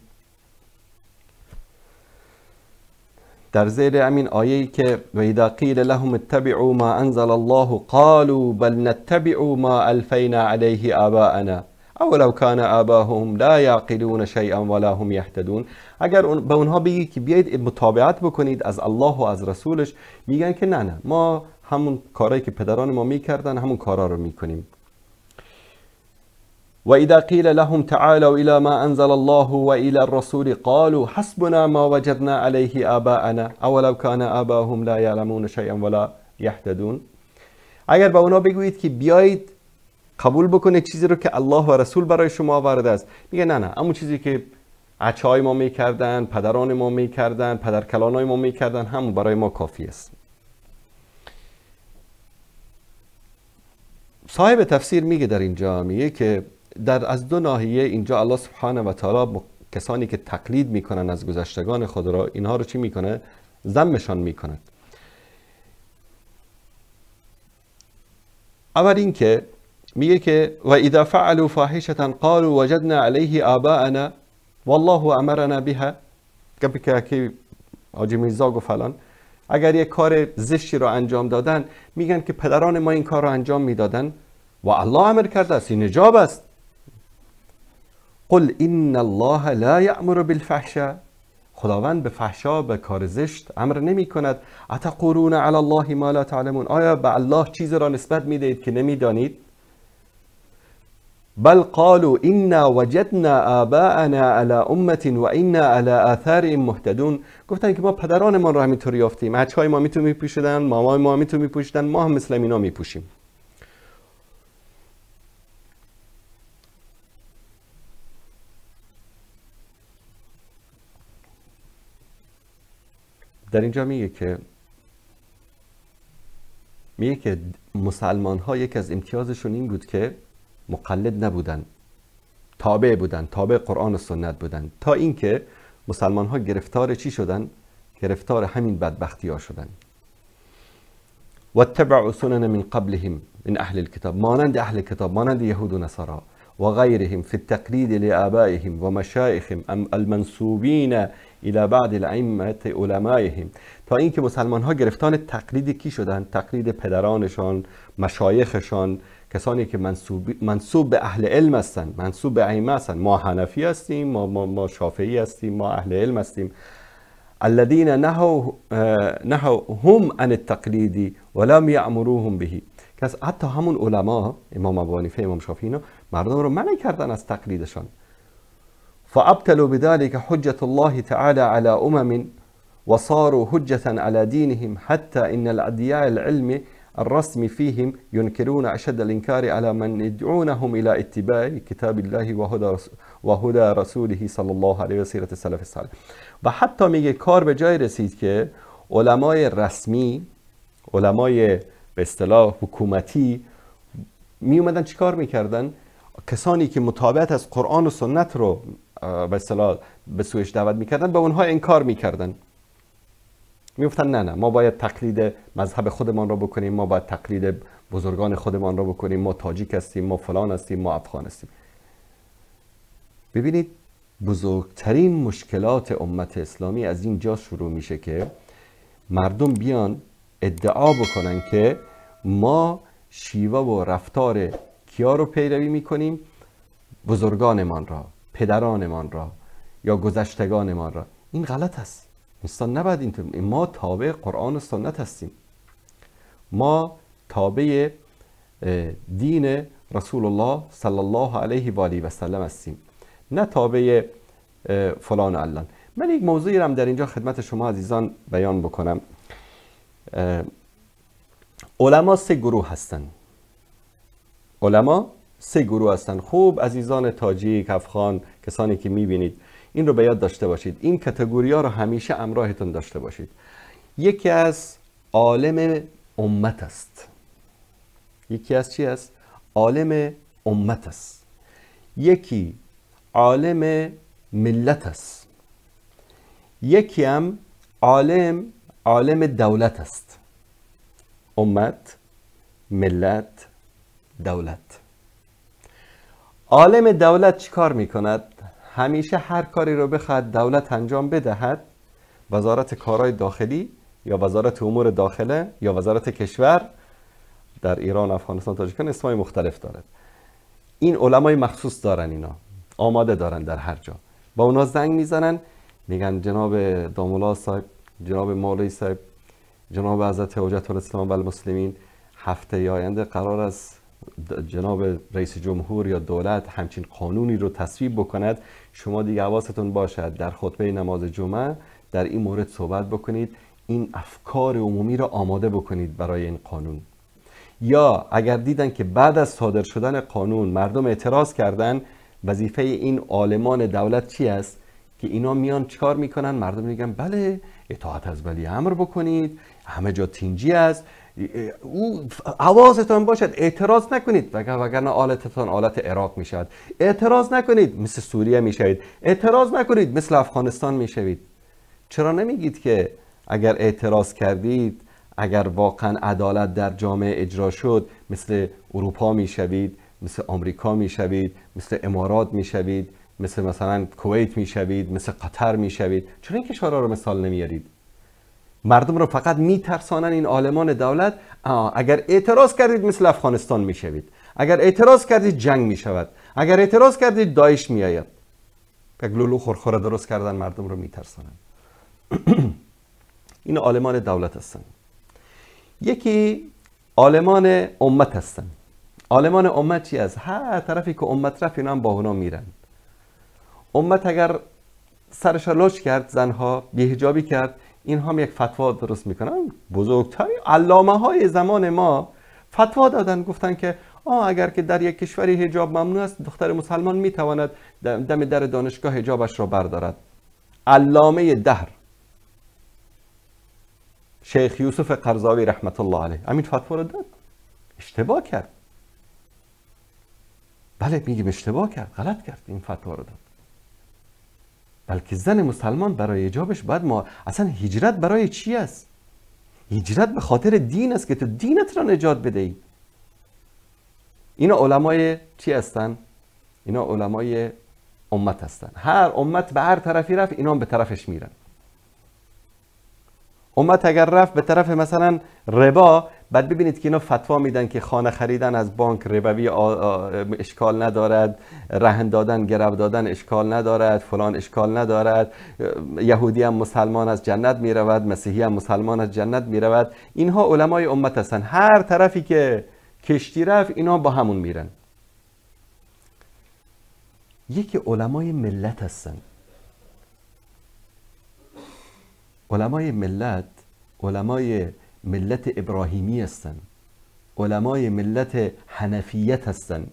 در زیر همین آیه‌ای که و اذا قیل لهم اتبعوا ما انزل الله قالوا بل نتبع ما الفینا علیه آباءنا اولو کان آباهم لا یعقلون شیئا ولا هم یهتدون. اگر به اونها بگی که بیایید متابعت بکنید از الله و از رسولش، میگن که نه نه ما همون کارهایی که پدران ما میکردن همون کارا رو میکنیم. و اذا قیل لهم تعالوا الى ما انزل الله و الى الرسول قالوا حسبنا ما وجدنا علیه آباءنا اولو کان آباهم لا یعلمون شیئا ولا یهتدون. اگر به اونها بگویید که بیایید قبول بکنید چیزی رو که الله و رسول برای شما آورده است، میگه نه نه همون چیزی که عچای ما میکردن، پدران ما میکردن، پدرکلانای ما میکردن، همون برای ما کافی است. صاحب تفسیر میگه در اینجا، میگه که در از دو ناحیه اینجا الله سبحانه و تعالی کسانی که تقلید میکنن از گذشتگان خود را، اینها رو چی میکنه؟ ذمشان میکنه. اول اینکه میگه که و اذا فعلوا فاحشه قالوا وجدنا علیه آباءنا والله امرنا بها. گپی که حاجی میرزا گفت فلان، اگر یک کار زشتی رو انجام دادن میگن که پدران ما این کار رو انجام میدادن و الله امر کرده است، این حجاب است. قل ان الله لا یأمر بالفحشاء، خداوند به فحشا، به کار زشت امر نمی کند. اتقولون علی الله ما لا تعلمون، آیا به الله چیز را نسبت میدهید که نمیدانید؟ بل قالوا انا وجدنا آباءنا على امه و انا على آثارهم مهتدون. گفتن که ما پدرانمان را همینطور یافتیم، بچه‌های ما میتون میپوشیدن، مامای ما میتون میپوشیدن، ما هم مثل اینا میپوشیم. در اینجا میگه که مسلمان ها یک از امتیازشون این بود که مقلد نبودن، تابع بودن، تابع قرآن و سنت بودن، تا اینکه مسلمان ها گرفتار چی شدن؟ گرفتار همین بدبختی ها شدن. واتبعوا سنن من قبلهم من اهل الكتاب، مانند اهل کتاب، مانند یهود و نصارا، و غیرهم فی التقلید لآبائهم و مشایخهم المنسوبین الى بعض الائمه علمائهم. تا اینکه مسلمان ها گرفتار تقلید کی شدن؟ تقلید پدرانشان، مشایخشان، کسانی که منسوب به اهل علم هستند، منسوب به ائمه هستند. ما حنفی هستیم، ما شافعی هستیم، ما اهل علم هستیم. الذين نهوا هم عن التقلید ولم یأمروهم به. کس حتی همون علما، امام ابو حنیفه، امام شافعی، اینا مردم رو منع کردن از تقلیدشان. فابطلوا بذلك حجة الله تعالى على امم وصاروا حجة على دينهم حتى ان الادعياء العلم الرسم فيهم ينكرون أشد الإنكار على من يدعونهم إلى اتباع كتاب الله وهدى رسوله صلى الله عليه وسيرة السلف الصالح. و حتی میگه کار به جای رسید که علمای رسمی، علمای به اصطلاح حکومتی می اومدن چیکار میکردن؟ کسانی که متابعت از قرآن و سنت رو به اصطلاح به سویش دعوت میکردن، به اونها انکار میکردن. میگفتن نه نه، ما باید تقلید مذهب خودمان را بکنیم، ما باید تقلید بزرگان خودمان را بکنیم، ما تاجیک هستیم، ما فلان هستیم، ما افغان هستیم. ببینید بزرگترین مشکلات امت اسلامی از اینجا شروع میشه که مردم بیان ادعا بکنن که ما شیوه و رفتار کیا رو پیروی میکنیم؟ بزرگانمان را، پدرانمان را یا گذشتگانمان را. این غلط است. انسان نباید اینطور. ما تابع قرآن و سنت هستیم، ما تابع دین رسول الله صلی الله علیه و آله و سلم هستیم، نه تابع فلان و علان. من یک موضوعی رو هم در اینجا خدمت شما عزیزان بیان بکنم. علما سه گروه هستند. علما سه گروه هستند. خوب عزیزان تاجیک، افغان، کسانی که میبینید این رو به یاد داشته باشید، این کاتگوری ها رو همیشه همراهتون داشته باشید. یکی از عالم امت است. یکی از چی است؟ عالم امت است. یکی عالم ملت است. یکی هم عالم دولت است. امت، ملت، دولت. عالم دولت چیکار میکند؟ همیشه هر کاری رو بخواد دولت انجام بدهد، وزارت کارهای داخلی یا وزارت امور داخله یا وزارت کشور در ایران، افغانستان، تاجیکستان اسمای مختلف دارد. این علمای مخصوص دارن، اینا آماده دارن در هر جا. با اونا زنگ میزنن، میگن جناب داملا صاحب، جناب مولوی صاحب، جناب حضرت حجت الاسلام و المسلمین، هفته آینده قرار است جناب رئیس جمهور یا دولت همچین قانونی رو تصویب بکند، شما دیگه حواستون باشد در خطبه نماز جمعه در این مورد صحبت بکنید، این افکار عمومی رو آماده بکنید برای این قانون. یا اگر دیدن که بعد از صادر شدن قانون مردم اعتراض کردن، وظیفه این عالمان دولت چی است؟ که اینا میان چیکار میکنن؟ مردم میگن بله اطاعت از ولی امر بکنید، همه جا تینجی است، او حواستان باشد اعتراض نکنید وگرنه آلتتان آلت عراق میشود، اعتراض نکنید مثل سوریه میشوید، اعتراض نکنید مثل افغانستان میشوید. چرا نمیگید که اگر اعتراض کردید، اگر واقعا عدالت در جامعه اجرا شد، مثل اروپا میشوید، مثل آمریکا میشوید، مثل امارات میشوید، مثل مثلا کویت میشوید، مثل قطر میشوید؟ چرا این کشورها رو مثال نمیارید؟ مردم رو فقط میترسانن این عالمان دولت. اگر اعتراض کردید مثل افغانستان میشوید، اگر اعتراض کردید جنگ میشود، اگر اعتراض کردید داعش میآید. یک لولو خورخوره درست کردن، مردم رو میترسانن. این عالمان دولت هستن. یکی عالمان امت هستن. عالمان امت چی است؟ هر طرفی که امت رفت اینا هم با اونا میرن. امت اگر سرش لچ کرد، زنها بی‌حجابی کرد، این هم یک فتوا درست میکنن. بزرگترین علامه های زمان ما فتوا دادن، گفتن که اگر که در یک کشوری حجاب ممنوع است، دختر مسلمان میتواند دم در دانشگاه حجابش را بردارد. علامه دهر شیخ یوسف قرضاوی رحمت الله علیه همین فتوا را داد. اشتباه کرد. بله میگیم اشتباه کرد، غلط کرد، این فتوا را داد. بلکه زن مسلمان برای حجابش باید ما اصلا هجرت برای چی است؟ هجرت به خاطر دین است که تو دینت را نجات بدهی. اینا علمای چی هستن؟ اینا علمای امت هستن. هر امت به هر طرفی رفت اینا هم به طرفش میرن. امت اگر رفت به طرف مثلا ربا، بعد ببینید که اینا فتوا میدن که خانه خریدن از بانک ربوی اشکال ندارد، رهن دادن گرو دادن اشکال ندارد، فلان اشکال ندارد، یهودی هم مسلمان از جنت میرود، مسیحی هم مسلمان از جنت میرود. اینها علمای امت هستن. هر طرفی که کشتی رفت اینا با همون میرن. یکی علمای ملت هستن. علمای ملت، علمای ملت ابراهیمی هستند، علمای ملت حنفیت هستند.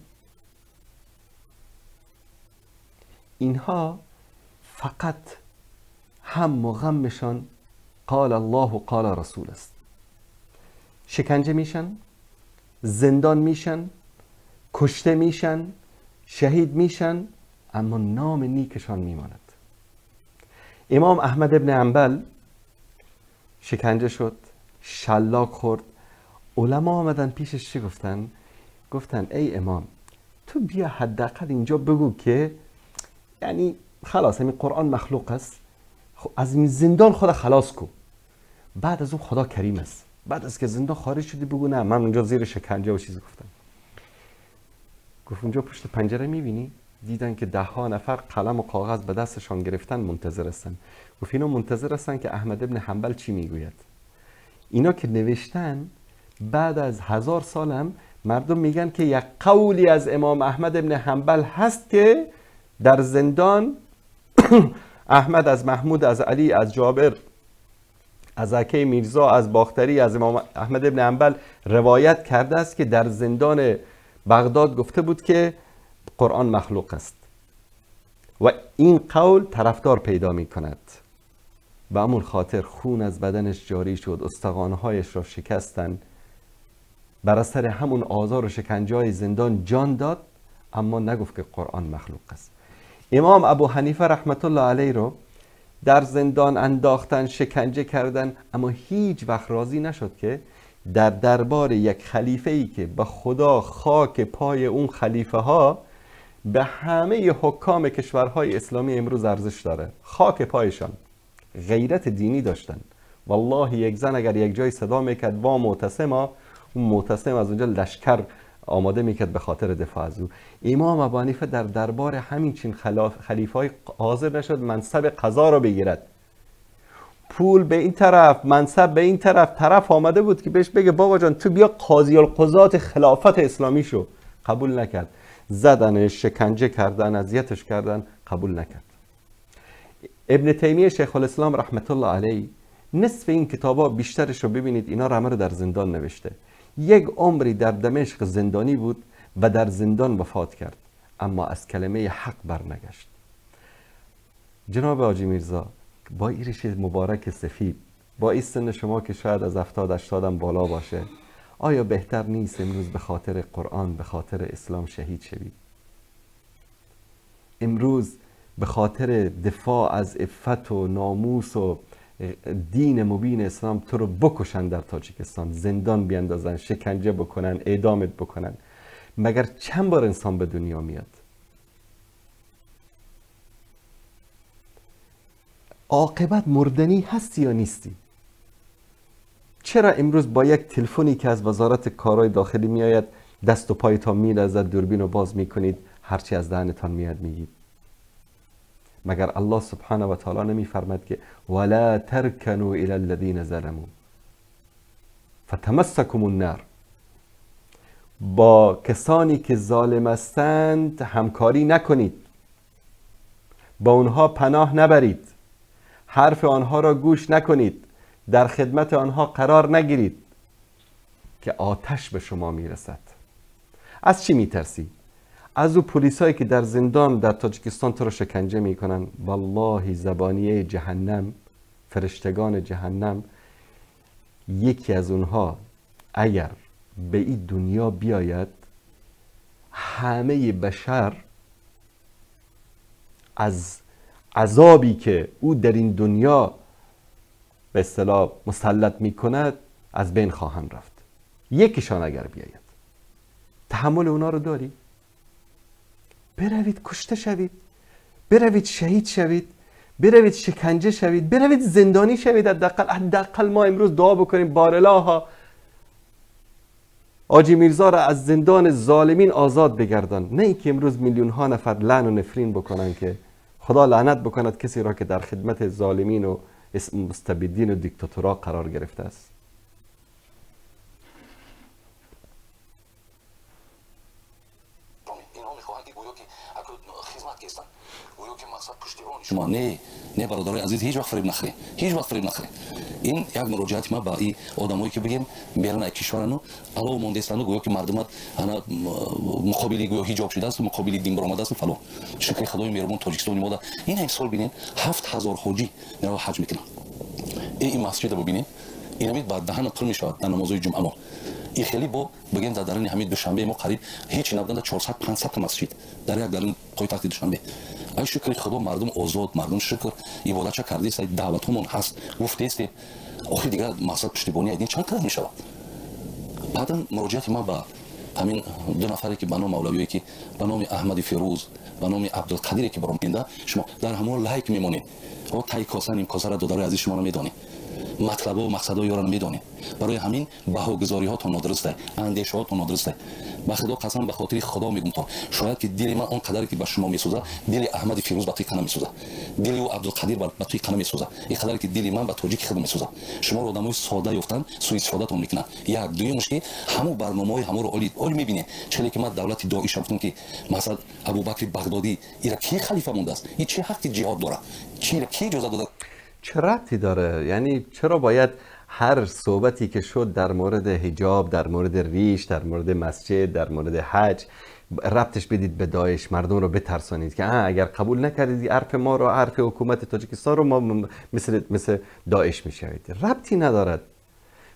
اینها فقط هم و غمشان قال الله و قال رسول است. شکنجه میشن، زندان میشن، کشته میشن، شهید میشن، اما نام نیکشان میماند. امام احمد ابن حنبل شکنجه شد، شلاق خورد. علما آمدن پیشش چی گفتن؟ گفتن ای امام، تو بیا حداقل اینجا بگو که یعنی خلاص همین قرآن مخلوق است، از این زندان خدا خلاص کو، بعد از اون خدا کریم است، بعد از که زندان خارج شدی بگو نه من اونجا زیر شکنجه و چیز گفتم. گفت اونجا پشت پنجره میبینی؟ دیدن که ده ها نفر قلم و کاغذ به دستشان گرفتن منتظر هستن. گفت اینا منتظر هستن که احمد ابن حنبل چی میگوید. اینا که نوشتن بعد از 1000 سالم مردم میگن که یک قولی از امام احمد ابن حنبل هست که در زندان احمد از محمود از علی از جابر از عکی میرزا از باختری از امام احمد ابن حنبل روایت کرده است که در زندان بغداد گفته بود که قرآن مخلوق است و این قول طرفدار پیدا می کند. به همون خاطر خون از بدنش جاری شد، استخوانهایش را شکستن، بر اثر همون آزار و شکنجه زندان جان داد، اما نگفت که قرآن مخلوق است. امام ابو حنیفه رحمت الله علیه رو در زندان انداختن، شکنجه کردن، اما هیچ وقت راضی نشد که در دربار یک خلیفه ای که به خدا خاک پای اون خلیفه ها به همه حکام کشورهای اسلامی امروز ارزش داره، خاک پایشان، غیرت دینی داشتن. والله یک زن اگر یک جای صدا میکرد وا معتصما، اون معتصم از اونجا لشکر آماده میکرد به خاطر دفاع از او. امام ابو حنیفه در دربار همین چین خلیفه‌ای حاضر نشد منصب قضا رو بگیرد. پول به این طرف، منصب به این طرف، طرف آمده بود که بهش بگه بابا جان تو بیا قاضی القضات خلافت اسلامی شو، قبول نکرد. زدنش، شکنجه کردن، اذیتش کردن، قبول نکرد. ابن تیمیه شیخ الاسلام رحمت الله علیه نصف این کتابا بیشترش رو ببینید اینا رو در زندان نوشته. یک عمری در دمشق زندانی بود و در زندان وفات کرد، اما از کلمه حق برنگشت. جناب حاجی میرزا با این ریش مبارک سفید، با این سن شما که شاید از 70-80 بالا باشه، آیا بهتر نیست امروز به خاطر قرآن، به خاطر اسلام شهید شوید؟ امروز به خاطر دفاع از عفت و ناموس و دین مبین اسلام تو رو بکشن در تاجیکستان، زندان بیندازن، شکنجه بکنن، اعدامت بکنن. مگر چند بار انسان به دنیا میاد؟ عاقبت مردنی هستی یا نیستی؟ چرا امروز با یک تلفنی که از وزارت کارهای داخلی میآید دست و پایتان میلرزد، دوربین رو باز میکنید، هرچی از دهنتان میاد میگید؟ مگر الله سبحانه و تعالی نمیفرماد که ولا ترکنوا الی الذین ظلموا فتمسکم النار؟ با کسانی که ظالم هستند همکاری نکنید، با اونها پناه نبرید، حرف آنها را گوش نکنید، در خدمت آنها قرار نگیرید که آتش به شما میرسد. از چی میترسی؟ از او پلیسایی که در زندان در تاجیکستان تو را شکنجه میکنن. والله زبانیه جهنم، فرشتگان جهنم، یکی از اونها اگر به این دنیا بیاید همه بشر از عذابی که او در این دنیا به اصطلاح مسلط میکند از بین خواهند رفت. یکیشان اگر بیاید، تحمل اونا رو داری؟ بروید کشته شوید، بروید شهید شوید، بروید شکنجه شوید، بروید زندانی شوید. حداقل ما امروز دعا بکنیم بارلاها حاجی میرزا را از زندان ظالمین آزاد بگردان، نه اینکه امروز میلیون ها نفر لعن و نفرین بکنن که خدا لعنت بکند کسی را که در خدمت ظالمین و مستبدین و دیکتاتورها قرار گرفته است. شما نه نه برادرای عزیز، هیچ وقت فریب نخورید، هیچ وقت فریب نخورید. این یک مراجعت ما با این آدمایی که بگیم میرن از کشورانو علاوه مونده استند، گویا که مردم انا مقابلی گویا حجاب شده است، مقابلی دین برآمده است فلان. شکر خدای مهربون تاجیکستان ما این یک سال ببینین 7000 حاجی میرن حج میکنن. این مسجد رو ببینین، این بعد دهن پر میشود در نمازهای جمعه ما. این خیلی با بگیم در درون همین دوشنبه ما قریب هیچ نبودن 400 500 تا مسجد در یک درون پایتخت دوشنبه. ای شکر خدا مردم آزاد، مردم شکر عبادت چه کرده است، دعوتمون هست، گفته است. آخه دیگه مقصد پشتیبانی این چند تا میشود. بعدا مراجعت ما با همین دو نفری که به نام مولویی که به نام احمد فیروز، به نام عبدالقادر که برام اینده، شما در همون لایک میمونید. او تای کاسه نیم کاسه را دادرای عزیز شما رو میدونید. مطلب و مقصدهای یارا میدونید. برای همین بهاگذاری ها تا نادرسته، اندیشه ها تا نادرسته. به خدا قسم، به خاطر خدا میگم تا شاید که دل من اون قدری که به شما میسوزه، دل احمد فیروز به توی قنه میسوزه، دل او عبدالقادر به توی قنه میسوزه، این قدری که دل من به تاجیک خود میسوزه. شما رو آدمای ساده یافتن، سوء استفادهتون میکنن. یک دومش که همون برنامه‌های همون رو عالی میبینید. چه که من دولت داعش گفتم که مثلا ابوبکر بغدادی ایرا کی خلیفه مونده است، این چه حق جهاد داره، چی کی اجازه داده؟ چه ربطی داره؟ یعنی چرا باید هر صحبتی که شد در مورد حجاب، در مورد ریش، در مورد مسجد، در مورد حج ربطش بدید به داعش، مردم رو بترسانید که اگر قبول نکردید حرف ما رو، حرف حکومت تاجیکستان رو، ما مثل داعش میشوید. ربطی ندارد.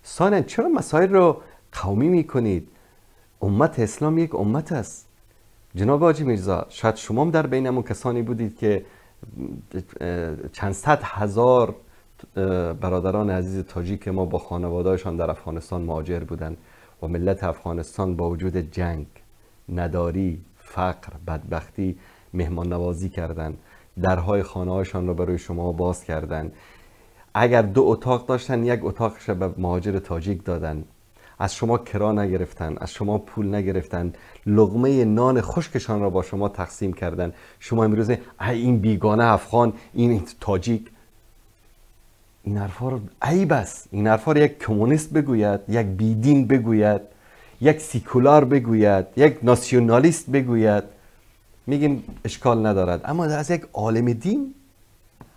ثانیا چرا مسائل رو قومی میکنید؟ امت اسلام یک امت است. جناب حاجی میرزا، شاید شما هم در بینمون کسانی بودید که چند صد هزار برادران عزیز تاجیک ما با خانواده‌شان در افغانستان مهاجر بودند و ملت افغانستان با وجود جنگ، نداری، فقر، بدبختی مهمان نوازی کردند، درهای خانه‌هایشان را برای شما باز کردند. اگر دو اتاق داشتن، یک اتاقش را به مهاجر تاجیک دادن. از شما کرا نگرفتن، از شما پول نگرفتن، لقمه نان خشکشان را با شما تقسیم کردن. شما امروز این بیگانه افغان، این تاجیک، این حرفا رو عیب است. این حرفا رو یک کمونیست بگوید، یک بیدین بگوید، یک سیکولار بگوید، یک ناسیونالیست بگوید، میگیم اشکال ندارد. اما از یک عالم دین،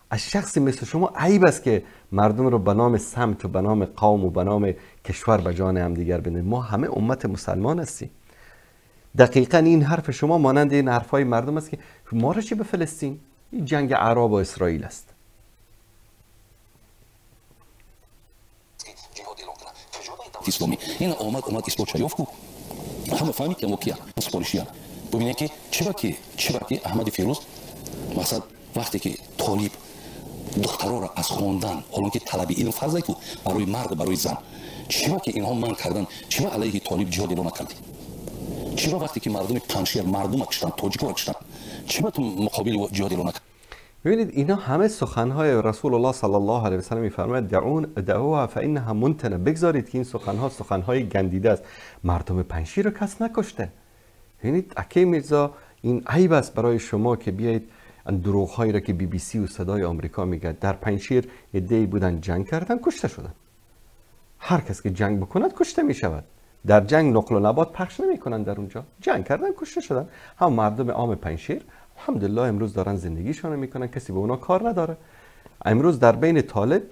از شخصی مثل شما عیب است که مردم رو به نام سمت و به نام قوم و به نام کشور به جان هم دیگر بندازیم. ما همه امت مسلمان هستیم. دقیقا این حرف شما مانند این حرفای مردم است که ما را چی به فلسطین؟ این جنگ عرب و اسرائیل است. اسلامی این آمد اثبات یافت کو همه فهمید که موکیا سپارشیا ببینید که چرا که احمد فیروز مثلا وقتی که طالب دخترها را از خواندن، حالا که طلب علم فرض کو برای مرد برای زن، چرا که اینها من کردن، چرا علیه طالب جهاد اعلام نکردی؟ چرا وقتی که مردم پنجشیر مردم کشتن، تاجیکا کشتن، چرا تو مقابل جهاد اعلام نکردی؟ ببینید اینا همه سخنهای رسول الله صلی الله علیه و سلم میفرماید دعوها فانها منتنه، بگذارید که این سخنها سخنهای گندیده است. مردم پنجشیر رو کس نکشته. ببینید اکی میرزا، این عیب است برای شما که بیایید دروغ هایی را که بی بی سی و صدای آمریکا میگه. در پنجشیر عده‌ای بودن جنگ کردن، کشته شدن. هر کس که جنگ بکند کشته میشود. در جنگ نقل و نبات پخش نمیکنن، در اونجا جنگ کردن کشته شدن. هم مردم عام پنجشیر الحمدلله امروز دارن زندگیشون رو میکنن، کسی به اونا کار نداره. امروز در بین طالب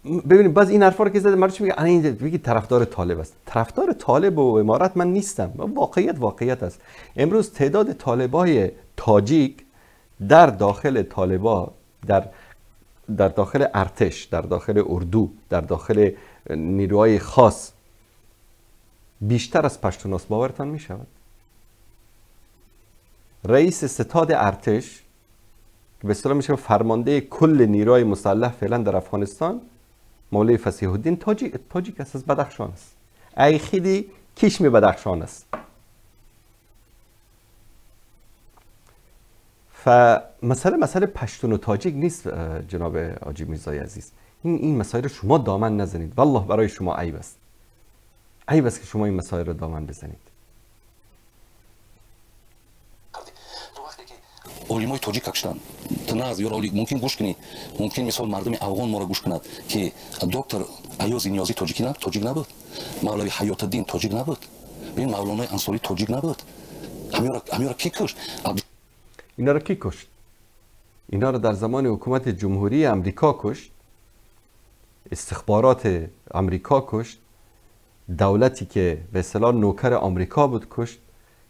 ببینید، باز این حرفا رو که زده مردم چی میگه؟ این میگه طرفدار طالب است. طرفدار طالب و امارت من نیستم، واقعیت واقعیت است. امروز تعداد طالبای تاجیک در داخل طالبا، در داخل ارتش، در داخل اردو، در داخل نیروهای خاص بیشتر از پشتوناست. باورتان میشود؟ رئیس ستاد ارتش که به اصطلاح میشه فرمانده کل نیروهای مسلح فعلا در افغانستان، مولوی فصیح الدین تاجیک است، از بدخشان است. ای خیلی کشم بدخشان است. فمسئله پشتون و تاجیک نیست جناب حاجی میرزای عزیز. این مسائل رو شما دامن نزنید، والله برای شما عیب است. عیب است که شما این مسائل رو دامن بزنید. олимои тоҷик кашиданд. Ту нағз ёро мумкин гӯш кунӣ, мумкин мисол мардуми афғон моро гӯш кунад, ки доктор Аёзи Ниёзӣ тоҷик набуд, Мавлави Ҳаётиддин тоҷик набуд, бин Мавлонои Ансорӣ тоҷик набуд. Ҳамёро ки кушт? اینا رو کی کشت؟ اینا رو در زمان حکومت جمهوری امریکا کشت، استخبارات امریکا کشت، دولتی که به اصطلاح نوکر آمریکا بود کشت.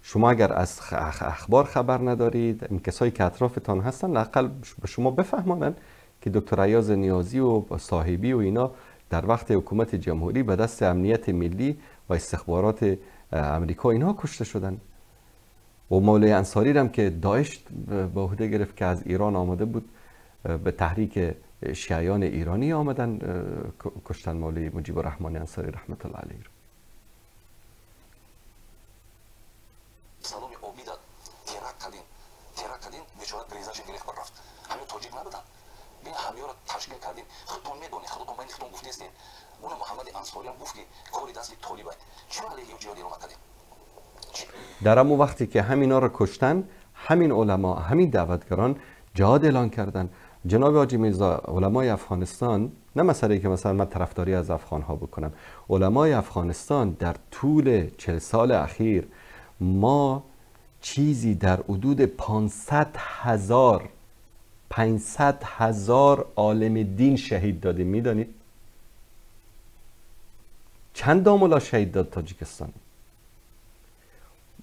شما اگر از اخبار خبر ندارید، این کسایی که اطرافتان هستن لااقل به شما بفهمانند که دکتر ایاز نیازی و صاحبی و اینا در وقت حکومت جمهوری به دست امنیت ملی و استخبارات امریکا اینها کشته شدن. و مولوی انصاری هم که داعش به عهده گرفت که از ایران آمده بود، به تحریک شیعیان ایرانی آمدن کشتن مولوی مجیب الرحمن انصاری رحمت الله علیه. سلام обида теракт кардем, теракт кардем, бечора грезаша гирифт бар рафт. Ҳамё тоҷик набуданд. Бин ҳамёро ташкил кардем. Худтон медонед, худтон байни худтон гуфтестед. Уна Муҳаммади Ансориам гуфт, ки кори дасти толиба. Чаро алайҳи ӯ ҷиҳод эълон накардем? در همون وقتی که همینا رو کشتن، همین علما، همین دعوتگران جهاد اعلان کردن. جناب حاجی میرزا، علمای افغانستان، نه مسئله که مثلا من طرفداری از افغان ها بکنم، علمای افغانستان در طول 40 سال اخیر ما چیزی در حدود 500,000 عالم دین شهید دادیم. میدانید چند داملا شهید داد تاجیکستان؟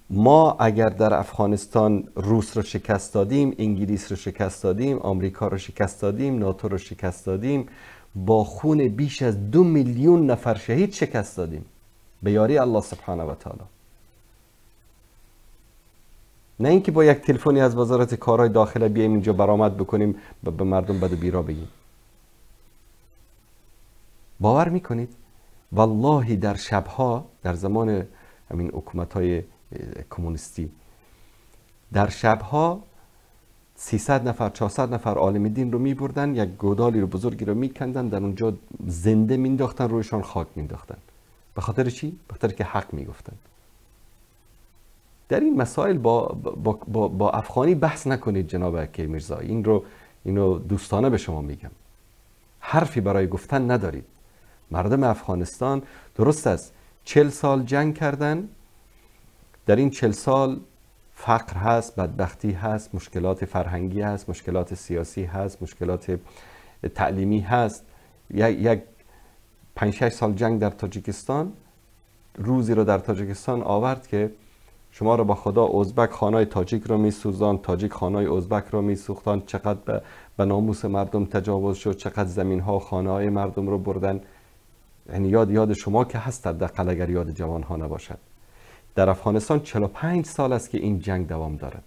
ما اگر در افغانستان روس رو شکست دادیم، انگلیس رو شکست دادیم، آمریکا رو شکست دادیم، ناتو رو شکست دادیم، با خون بیش از 2 میلیون نفر شهید شکست دادیم به یاری الله سبحانه و تعالی. نه اینکه با یک تلفنی از وزارت کارهای داخله بیایم اینجا برآمد بکنیم به مردم بد و بیرا بگیم. باور میکنید؟ والله در شبها، در زمان همین حکومت‌های کمونیستی، در شبها 300 نفر 400 نفر عالم دین رو میبردن، یک گودالی رو بزرگی رو میکندن، در اونجا زنده مینداختن، رویشان خاک مینداختن. به خاطر چی؟ به خاطر که حق میگفتن. در این مسائل با افغانی بحث نکنید جناب اکی میرزا. اینو دوستانه به شما میگم، حرفی برای گفتن ندارید. مردم افغانستان درست است 40 سال جنگ کردن، در این 40 سال فقر هست، بدبختی هست، مشکلات فرهنگی هست، مشکلات سیاسی هست، مشکلات تعلیمی هست. یک 5-6 سال جنگ در تاجیکستان روزی رو در تاجیکستان آورد که شما رو با خدا ازبک خانای تاجیک رو میسوزان، تاجیک خانای ازبک رو میسوختان. چقدر به ناموس مردم تجاوز شد، چقدر زمین ها و خانه های مردم رو بردن. یعنی یاد شما که هست، حداقل اگر یاد جوان ها نباشد. در افغانستان 45 سال است که این جنگ دوام دارد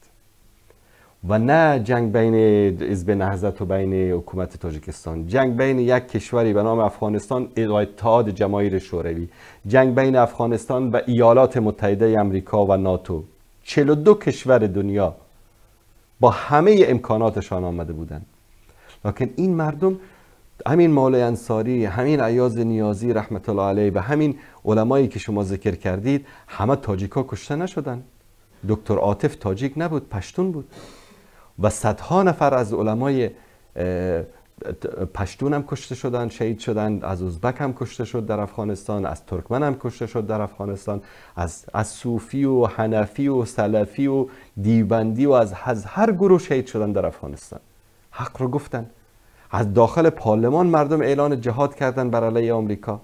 و نه جنگ بین حزب نهضت و بین حکومت تاجیکستان، جنگ بین یک کشوری به نام افغانستان و اتحاد جماهیر شوروی، جنگ بین افغانستان و ایالات متحده امریکا و ناتو. 42 کشور دنیا با همه امکاناتشان آمده بودند. لکن این مردم، همین مولای انصاری، همین ایاز نیازی رحمت الله علیه و همین علمایی که شما ذکر کردید، همه تاجیکا کشته نشدن. دکتر عاطف تاجیک نبود، پشتون بود و صدها نفر از علمای پشتون هم کشته شدن، شهید شدن، از ازبک هم کشته شد در افغانستان، از ترکمن هم کشته شد در افغانستان، از صوفی و حنفی و سلفی و دیوبندی و از هر گروه شهید شدن در افغانستان. حق رو گفتن. از داخل پارلمان مردم اعلان جهاد کردن بر علیه آمریکا.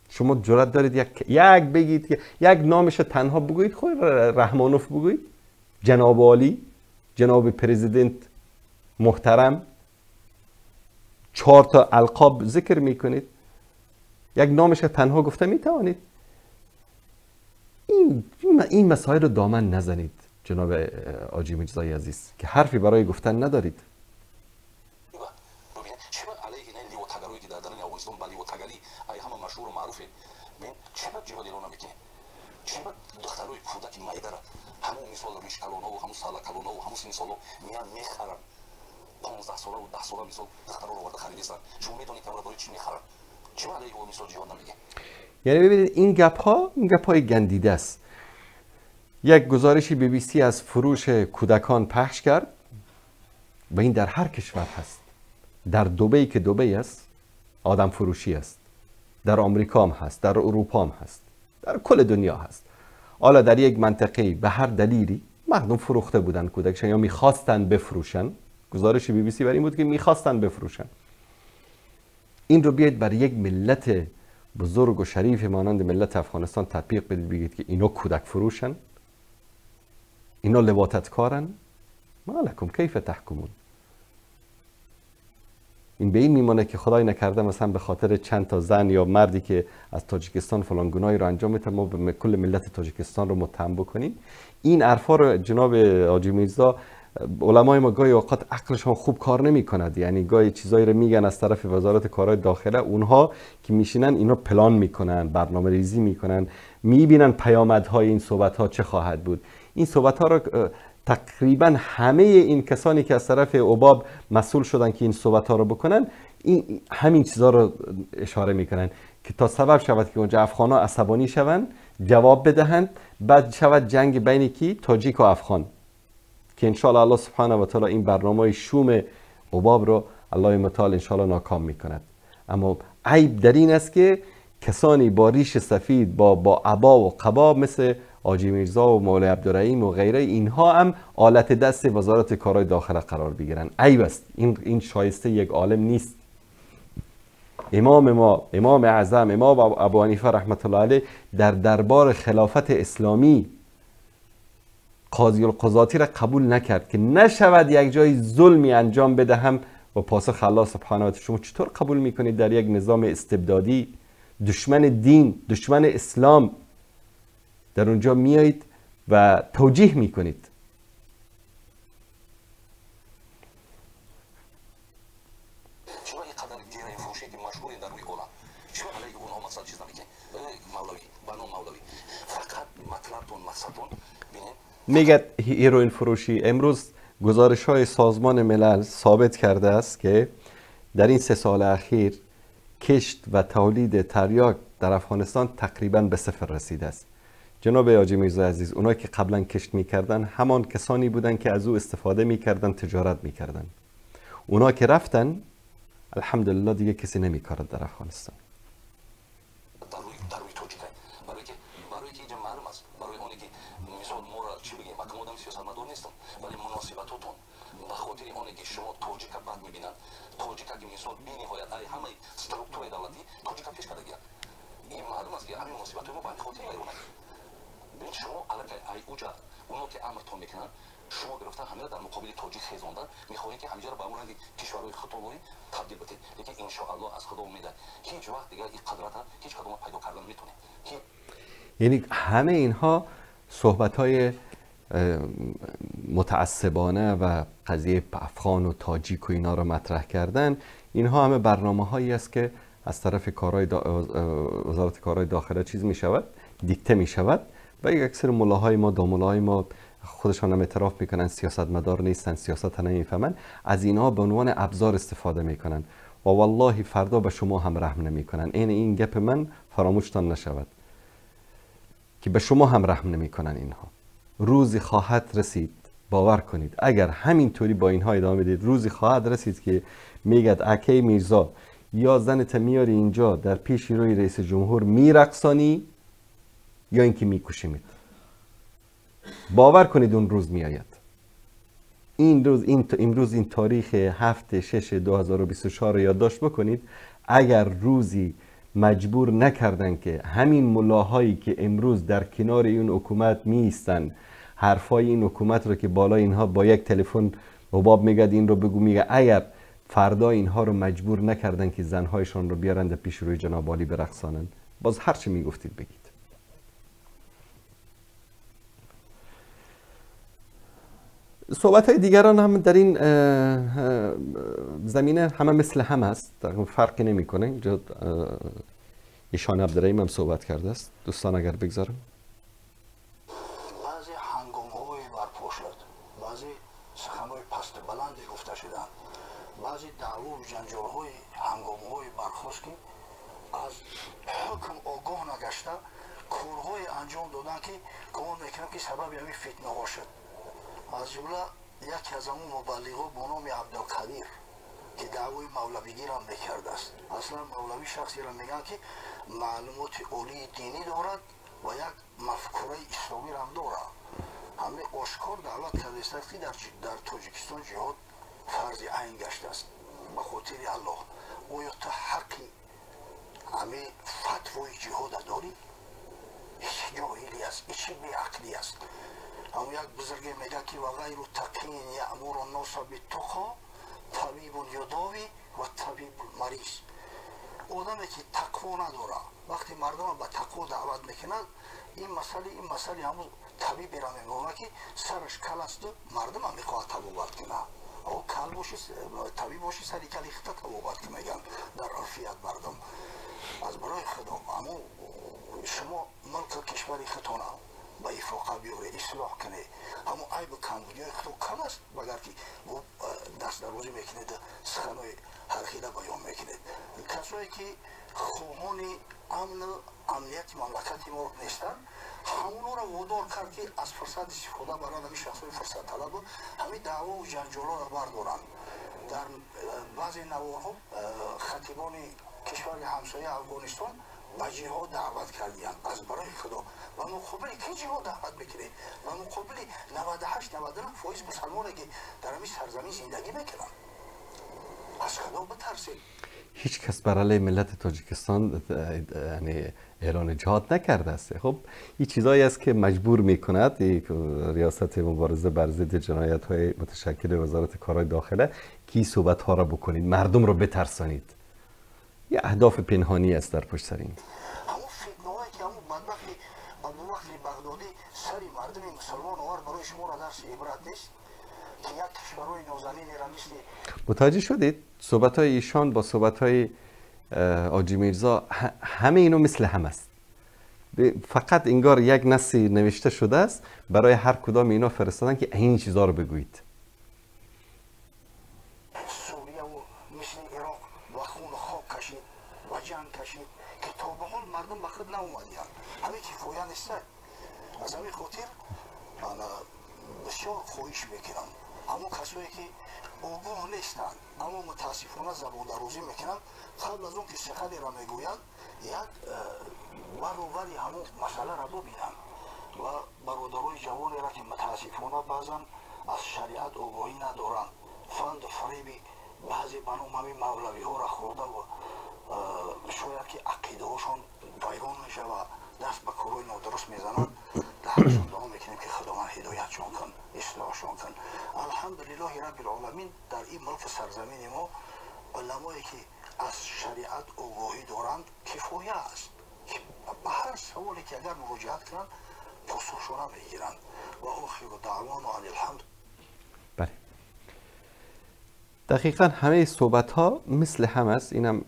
شما جرأت دارید یک بگید که یک نامش تنها بگویید، خود رحمانوف بگویید، جناب عالی، جناب پرزیدنت محترم، 4 تا القاب ذکر میکنید، یک نامش تنها گفته میتوانید. این مسائل رو دامن نزنید جناب حاجی میرزای عزیز که حرفی برای گفتن ندارید. یعنی ببینید این گپ ها، این گپ های گندیده است. یک گزارشی بی بی سی از فروش کودکان پخش کرد و این در هر کشور هست. در دبی که دبی است آدم فروشی است، در آمریکا هم هست، در اروپا هم هست، در کل دنیا هست. حالا در یک منطقه به هر دلیلی مردم فروخته بودن کودکشان یا میخواستن بفروشن. گزارش بی بی سی بر این بود که میخواستن بفروشن. این رو بیاید بر یک ملت بزرگ و شریف مانند ملت افغانستان تطبیق بدید، بگید که اینا کودک فروشن، اینا لواطتکارن. ما لکم کیف تحکمون. این به این میمانه که خدای نکرده مثلا به خاطر چند تا زن یا مردی که از تاجیکستان فلان گناهی رو انجام میده ما به کل ملت تاجیکستان رو متهم بکنیم. این حرفا رو جناب حاجی میرزا، علمای ما گاهی اوقات عقلشان خوب کار نمی کند، یعنی گاهی چیزایی رو میگن از طرف وزارت کارهای داخله، اونها که میشینن اینا پلان میکنن، برنامه ریزی میکنن، میبینن پیامدهای این صحبت ها چه خواهد بود. این صحبت ها رو تقریبا همه این کسانی که از طرف اوباب مسئول شدن که این صحبت ها رو بکنن، این همین چیزها رو اشاره میکنن که تا سبب شود که اونجا افغان ها عصبانی شوند، جواب بدهند، بعد شود جنگ بین کی؟ تاجیک و افغان. که انشاءالله الله سبحانه و تعالی این برنامه شوم اوباب رو الله متعال انشاءالله ناکام میکند. اما عیب در این است که کسانی با ریش سفید، با عبا و قبا مثل حاجی میرزا و مولوی عبدالرحیم و غیره، اینها هم آلت دست وزارت کارهای داخله قرار بگیرن. عیب است. این شایسته یک عالم نیست. امام ما، امام اعظم، امام ابو حنیفه رحمت الله علیه در دربار خلافت اسلامی قاضی القضاتی را قبول نکرد که نشود یک جای ظلمی انجام بدهم و پاسخ الله سبحانه و تعالی. شما چطور قبول میکنید در یک نظام استبدادی، دشمن دین، دشمن اسلام، در اونجا میایید و توجیه میکنید؟ میگه هیروئین فروشی. امروز گزارش های سازمان ملل ثابت کرده است که در این 3 سال اخیر کشت و تولید تریاک در افغانستان تقریبا به 0 رسیده است. جناب حاجی میرزا عزیز، اونایی که قبلا کشت میکردن همان کسانی بودن که از او استفاده میکردن، تجارت میکردن. اونا که رفتن الحمدلله دیگه کسی نمیکارد در افغانستان. یعنی همه اینها صحبت‌های متعصبانه و قضیه افغان و تاجیک و اینا رو مطرح کردن، اینها همه برنامه‌هایی است که از طرف کارهای وزارت کارهای داخله چیز می شود، دیکته می شود و یک اکثر ملاهای ما، داملاهای ما خودشان هم اعتراف میکنن سیاستمدار نیستن، سیاست نمیفهمن، از اینها به عنوان ابزار استفاده میکنن و والله فردا به شما هم رحم نمیکنن. این گپ من فراموشتان نشود که به شما هم رحم نمیکنن اینها. روزی خواهد رسید، باور کنید، اگر همینطوری با اینها ادامه بدید روزی خواهد رسید که میگد اکی میرزا یا زنت میاری اینجا در پیش روی رئیس جمهور میرقصانی یا اینکه میکشیمت. باور کنید اون روز میآید. این روز، امروز این تاریخ 7/6/2024 رو یادداشت بکنید. اگر روزی مجبور نکردن که همین ملاهایی که امروز در کنار این حکومت میایستن، حرفای این حکومت رو که بالای اینها با یک تلفن حباب میگه این رو بگو میگه، اگر فردا اینها رو مجبور نکردن که زنهایشان رو بیارن در پیش روی جناب عالی برقصانن، باز هر چی میگفتید بگید. صحبت های دیگران هم در این زمینه همه مثل هم است، فرقی نمیکنه. اینجا ایشان عبدالرحیم هم صحبت کرده است. دوستان اگر بگذارم. بعضی هنگامه‌های برپا شد، بعضی سخن‌های پست بلندی گفته شدند، بعضی دعوا و جنجال‌های هنگامه‌های برخاست که از حکم آگاه نگشته کارهای انجام دادن که گمان میکنم که سبب همین فتنه ها شد. از جمله یکی از همون مبلغ‌ها به نام عبدالقدیر که دعوای مولویگی را میکرده است. اصلا مولوی شخصی را میگن که معلومات عالی دینی دارد و یک مفکوره اسلامی را هم دارد. همه آشکار دعوت کرده است که در تاجیکستان جهاد فرض عین گشته است به خاطر الله. آیا تو حقی همه فتوای جهاد داری؟ هیچ جاهلی است، هیچ بی‌عقلی است. هم یک بزرگی میگه که و غیر تقین یأمر الناس بالتقی طبیب یداوی و طبیب مریض. آدمی که تقوا نداره وقتی مردم به تقوا دعوت میکنند، این مسئله همون طبیب را میگه که سرش کل است و مردم هم میخواد تبابت کنه. او کل باشی طبیب باشی سری کلی خطا تبابت که میگن در عرفیت مردم. از برای خدا اما شما ملک کشوری خطا به افاقه بیاره اصلاح کنه، همون عیب کمبودی های خود کم است، مگر که دست درازی میکنید سخنهای هرخیله بیان میکنید. کسایی که خواهان امن امنیت مملکت ما نیستند همونا را وادار کرد که از فرصت استفاده برند، همین شخص های فرصت طلب همین دعوا و جنجال را بردارند. در بعضی نوارها خطیبان کشور همسایه افغانستان به جهاد دعوت کردیم از برای خدا. و مقابل کی جهاد دعوت میکنه؟ و مقابل 98-99% مسلمانی که در همین سرزمین زندگی میکنن. از خدا بترسید. هیچ کس بر علیه ملت تاجیکستان یعنی اعلان جهاد نکرده است. خب این چیزایی است که مجبور میکند ریاست مبارزه بر ضد جنایت های متشکل وزارت کارهای داخله که صحبت ها را بکنید، مردم رو بترسانید. یه اهداف پنهانی است در پشت سر این. همون فتنه‌هایی که همون بدبخت ابوبکر بغدادی سر مردم مسلمان آورد برای شما را درس عبرت نیست که یک کشورهای نازنین را مثل. متوجه شدید صحبت‌های ایشان با صحبت‌های آجی میرزا همه اینو مثل هم است. فقط انگار یک نصی نوشته شده است برای هر کدام اینا فرستادن که این چیزا رو بگویید. سوریه و مثل عراق و خون خاک کشید و جنگ کشید که تا به حال مردم به خود ناومدیان. همه کفایه نیست. از همین خاطر انا بسیار خواهش میکنم همون کسایی که آگاه نیستند اما متاسفانه زبان درازی میکنند، قبل از اون که سخنی را میگویند یک برابری همون مسئله را ببینند. و برادرای جوانی را که متاسفانه بعضا از شریعت آگاهی ندارند، فند فریبی بعضی به نام همین مولوی ها را خورده و شاید که عقیده هاشون ویران میشه و دست به کارهای نادرست میزنند، در حقشون دعا میکنیم که خداوند هدایتشون کن، اصلاحشون کن. الحمدلله رب العالمین در این ملک سرزمین ما علمایی که از شریعت آگاهی دارند کفایه است که به هر سوالی که اگر مراجعت کنند پاسخشون میگیرند. و آخر دعوانا ان الحمد. بله دقیقا همه صحبت ها مثل هم است. اینم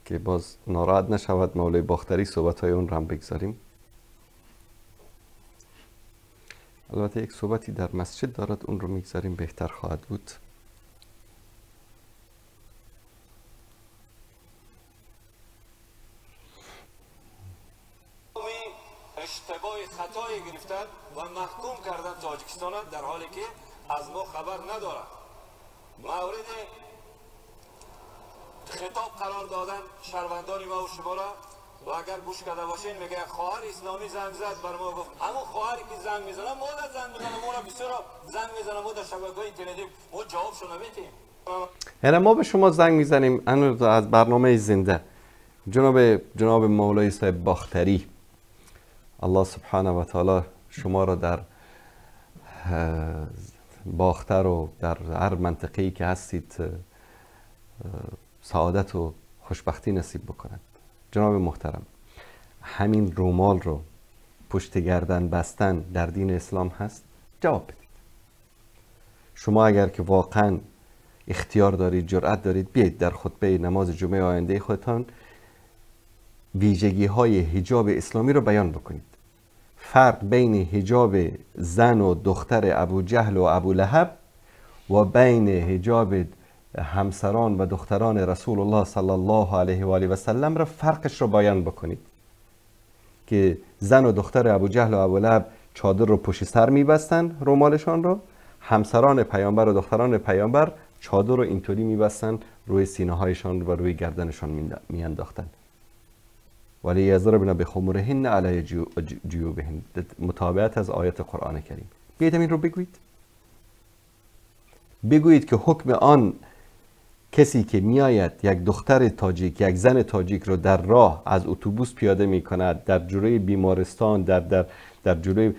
که باز ناراحت نشود مولوی باختری، صحبت های اون رو هم بگذاریم. البته یک صحبتی در مسجد دارد، اون رو میگذاریم بهتر خواهد بود. اشتباه خطای گرفتن و محکوم کردن تاجیکستان در حالی که از ما خبر ندارد، مورد خطاب قرار دادن شهروندان ما و شما را. و اگر گوش کرده باشین میگه خواهر اسلامی زنگ زد بر ما، گفت همون خواهری که زنگ میزنه ما را زنگ میزنه، ما را بسیار زنگ میزنه، ما در شبکه‌های اینترنتی ما جوابشو نمیدیم. یعنی ما به شما زنگ میزنیم از برنامه زنده. جناب مولای صاحب باختری، الله سبحانه و تعالی شما را در باختر و در هر منطقه‌ای که هستید سعادت و خوشبختی نصیب بکند. جناب محترم، همین رومال رو پشت گردن بستن در دین اسلام هست؟ جواب بدید. شما اگر که واقعا اختیار دارید، جرأت دارید، بیایید در خطبه نماز جمعه آینده خودتان ویژگی های حجاب اسلامی رو بیان بکنید. فرق بین حجاب زن و دختر ابو جهل و ابو لهب و بین حجاب همسران و دختران رسول الله صلی الله علیه و آله و سلم را فرقش رو بیان بکنید که زن و دختر ابو جهل و ابو لهب چادر رو پشت سر میبستن، رومالشان رو، همسران پیامبر و دختران پیامبر چادر رو اینطوری میبستن روی سینه هایشان و روی گردنشان میانداختن. ولی یضربن بخمرهن علی جیوبهن، متابعت از آیات قرآن کریم. بیایید این رو بگویید، بگویید که حکم آن کسی که میآید یک دختر تاجیک، یک زن تاجیک رو در راه از اتوبوس پیاده میکند، در جلوی بیمارستان، در جلوی،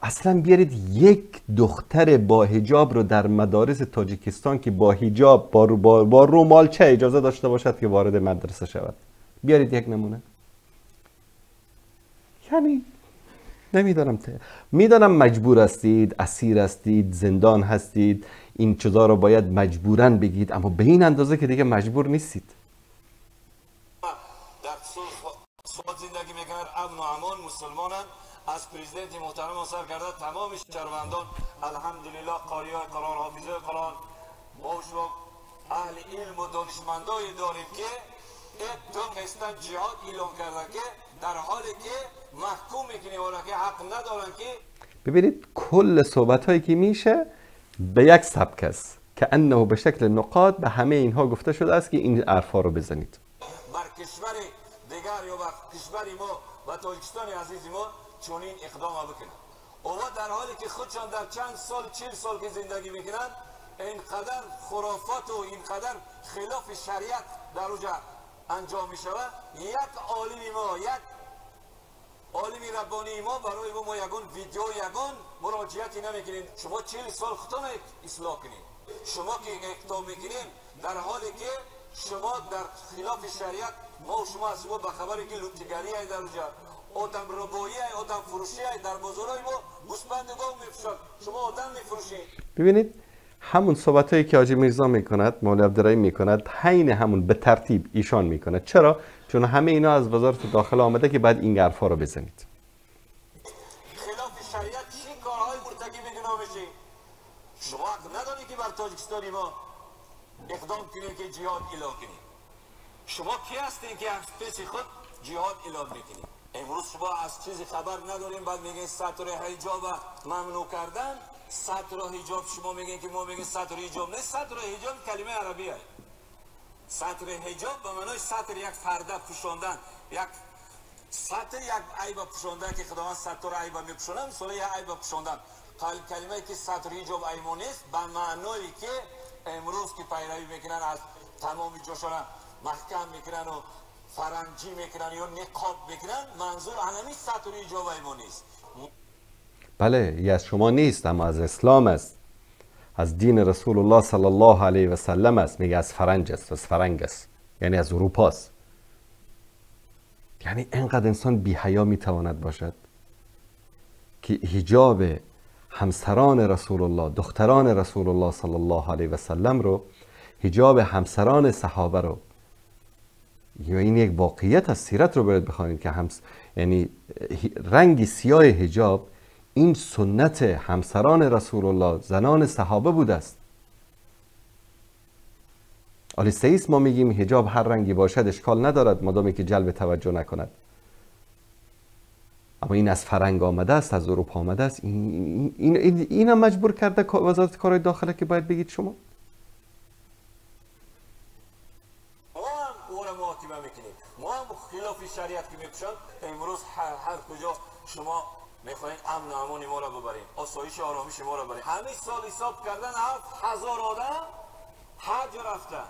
اصلا بیارید یک دختر با حجاب رو در مدارس تاجیکستان که با حجاب با رومالچه اجازه داشته باشد که وارد مدرسه شود. بیارید یک نمونه. یعنی نمیدانم، میدانم مجبور هستید، اسیر هستید، زندان هستید، این چیزا رو باید مجبوراً بگید، اما به این اندازه که دیگه مجبور نیستید. در صلح زندگی میکنند، امن و امان، مسلمانند. از پرزیدنت محترم سر کرده تمام شهروندان الحمدلله قاریای قرآن، حافظای قرآن، ما شما اهل علم و دانشمندای داریم که اتون جهاد اعلام کردن که در حالی که محکوم میکنیم اونا که حق ندارن که. ببینید کل صحبت هایی که میشه به یک سبک است که انه به شکل نقاط به همه اینها گفته شده است که این حرفا رو بزنید. بر کشور دیگر یا بر کشور ما و تاجیکستان عزیز ما چنین اقدام بکنن. اونا در حالی که خودشان در چند سال 40 سال که زندگی میکنن اینقدر خرافات و اینقدر خلاف شریعت در اونجا انجام می شود. یک عالم ما، یک عالم ربانی ما برای ما یگان ویدیو، یگان مراجعتی نمیکنین. شما 40 سال خودتون اصلاح کنین. شما که اقدام میکنین در حالی که شما در خلاف شریعت، ما و شما از شما به خبری که لوتیگری های در اونجا، آدم ربایی های، آدم فروشی های در بازارهای ما گوسفند گاو میفروشند، شما آدم میفروشین. ببینید همون صحبت هایی که حاجی میرزا میکند، مولوی عبدالرحیم میکند، حین همون به ترتیب ایشان میکند. چرا؟ چون همه اینا از وزارت داخل آمده که بعد این حرفا رو بزنید. خلاف شریعت چی کارهای مرتکب گناه میشی؟ شما حق نداری که بر تاجیکستان ما اقدام کنید که جهاد اعلام کنید. شما کی هستین که از پیش خود جهاد اعلام میکنید؟ امروز شما از چیزی خبر نداریم، بعد میگین ستر حجاب ممنوع کردن. ستر حجاب شما میگین که ما میگین ستر حجاب نه، ستر حجاب کلمه عربیه. ستر حجاب به معنای ستر یک پرده پوشاندن، یک ستر یک عیب پوشاندن که خداوند ستر عیب میپوشونه، مثلا یک عیب پوشاندن. کلمه که ستر حجاب عیب نیست به معنایی که امروز که پیروی میکنن از تمام جاشون محکم میکنن و فرنجی میکنن یا نقاب میکنن، منظور همین ستر حجاب عیب نیست. بله، یه از شما نیست، اما از اسلام است، از دین رسول الله صلی الله علیه و سلم است. میگه از فرنج است، از فرنگ است، یعنی از اروپا است. یعنی اینقدر انسان بی حیا میتواند باشد که حجاب همسران رسول الله، دختران رسول الله صلی الله علیه و سلم رو، حجاب همسران صحابه رو، یا این یک واقعیت از سیرت رو باید بخوانید که یعنی رنگ سیاه حجاب این سنت همسران رسول الله، زنان صحابه بوده است. آلیسیس ما میگیم حجاب هر رنگی باشد اشکال ندارد مادامی که جلب توجه نکند، اما این از فرنگ آمده است، از اروپا آمده است. این هم مجبور کرده وزارت کارهای داخله که باید بگید شما. ما هم او را محاکمه میکنیم، ما هم خلاف شریعت که میپوشند. امروز هر کجا شما میخواین امن و امان ما را ببرین، آسایش آرامش ما را ببرین. همه سال حساب کردن 7000 آدم حج رفتن،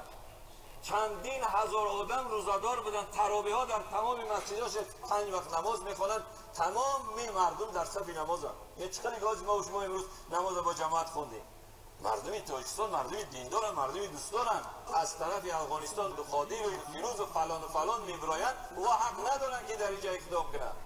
چندین هزار آدم روزه‌دار بودن، تراویح ها در تمام مسجدها 5 وقت نماز میخوانند، تمام مردم در صف نمازند. یه چقدر گاز ما و شما امروز نماز با جماعت خوندیم. مردم تاجیکستان مردم دیندارن، مردم دوستدارن. از طرف افغانستان خادی و فیروز و فلان و فلان میبرایند، او حق ندارن که در اینجا اقدام کنند،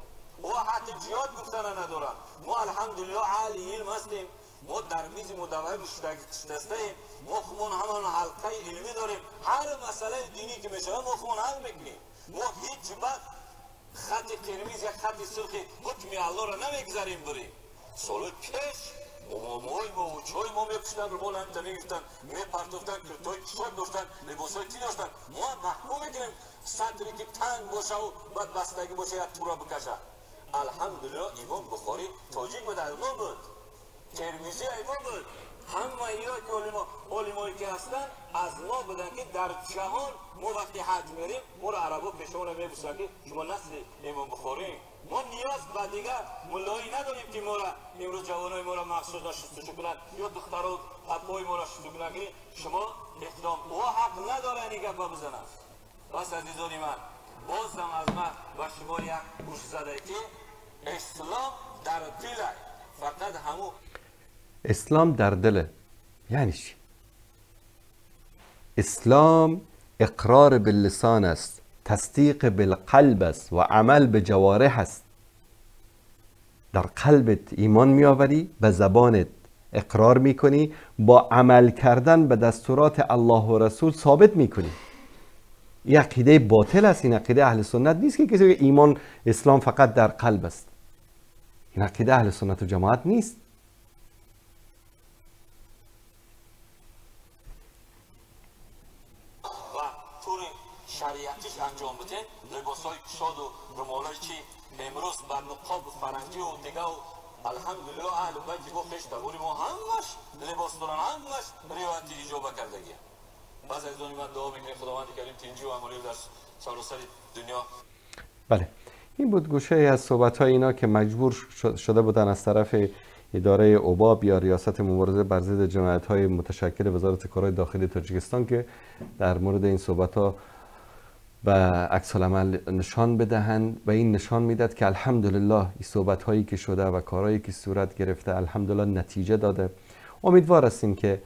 او حق جهاد گفتن ندارن. ما الحمدلله اهل علم هستیم، ما در میز مدوعه نشسته‌ایم، ما خودمون همان حلقه علمی داریم. هر مسئله دینی که میشه ما خودمون حل میکنیم. ما هیچ وقت خط قرمز یا خط سرخ حکم الله را نمیگذاریم بریم. سال پیش مومای ما و چای ما میپوشیدن، رومال هم میگرفتن، میپرتوفتن، کرتای کشاک داشتن، لباسای چی داشتن. ما محکوم میکنیم سطری که تنگ باشه و بعد بستگی باشه یا تورا بکشه. الحمدلله امام بخاری تاجیک بود، از ما بود، ترمذی ایما بود، همه اینا که علمایی که هستن از ما بودن که در جهان ما وقتی حج میریم ما رو عربا پیشمون رو میبوسن که شما نسل امام بخاری. ما نیاز به دیگر ملایی نداریم که ما را امروز جوانای ما را مخصوص شستشو کنن یا دخترها پای ما را شستشو کنن که شما اقدام. او حق ندارن این گپا بزنن. پس عزیزان من، بازم از من و شما یک گوش زده که اسلام در دل، فقط همو اسلام در دله. یعنی چی؟ اسلام اقرار باللسان است، تصدیق بالقلب است و عمل به جوارح است. در قلبت ایمان میآوری، به زبانت اقرار میکنی، با عمل کردن به دستورات الله و رسول ثابت میکنی. این عقیده باطل است، این عقیده اهل سنت نیست که کسی ایمان اسلام فقط در قلب است. این عقیده اهل سنت و جماعت نیست. شریعتیش انجام بده، لباسای کشاد و رومالای چی امروز بر نقاب فرنگی و دیگه و الحمدلله اهل بیت ما خویش تبوری ما همش لباس دارن، همش روایت اجابه کردگی. بعض از من دعا میکنیم خداوند کریم تینجی و امانی در سراسر دنیا. بله، این بود گوشه از صحبت های اینا که مجبور شده بودن از طرف اداره اوباب یا ریاست مبارزه بر ضد جنایت های متشکل وزارت کارهای داخلی تاجیکستان که در مورد این صحبت ها و عکس العمل نشان بدهند و این نشان میداد که الحمدلله این صحبت هایی که شده و کارهایی که صورت گرفته الحمدلله نتیجه داده. امیدوار هستیم که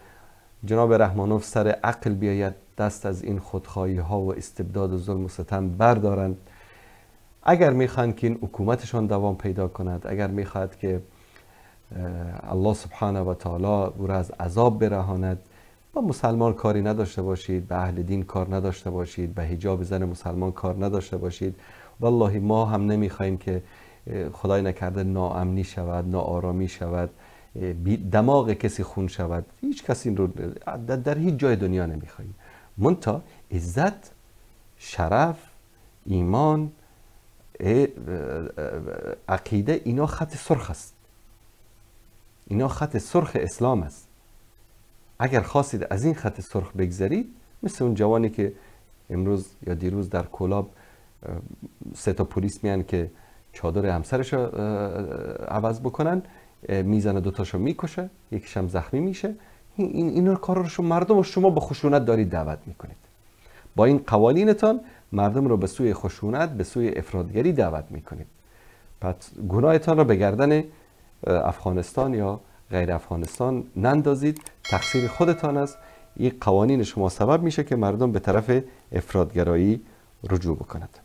جناب رحمانوف سر عقل بیاید، دست از این خودخواهی ها و استبداد و ظلم و ستم بردارند. اگر میخوان که این حکومتشان دوام پیدا کند، اگر میخواد که الله سبحانه و تعالی او را از عذاب برهاند، با مسلمان کاری نداشته باشید، به اهل دین کار نداشته باشید، به حجاب زن مسلمان کار نداشته باشید. والله ما هم نمیخواهیم که خدای نکرده ناامنی شود، ناآرامی شود، دماغ کسی خون شود. هیچ کسی این رو در هیچ جای دنیا نمیخواهیم. منتها عزت، شرف، ایمان، عقیده، اینا خط سرخ است. اینا خط سرخ اسلام است. اگر خواستید از این خط سرخ بگذرید، مثل اون جوانی که امروز یا دیروز در کولاب 3 تا پلیس میان که چادر همسرش رو عوض بکنن، میزنه 2 تاشو میکشه، یکیش هم زخمی میشه. این کارا رو شما مردم و شما با خشونت دارید دعوت میکنید. با این قوانینتان مردم رو به سوی خشونت، به سوی افراطگری دعوت میکنید. پس گناهتان رو به گردن افغانستان یا غیر افغانستان نندازید، تقصیر خودتان است. این قوانین شما سبب میشه که مردم به طرف افراطگرایی رجوع بکند.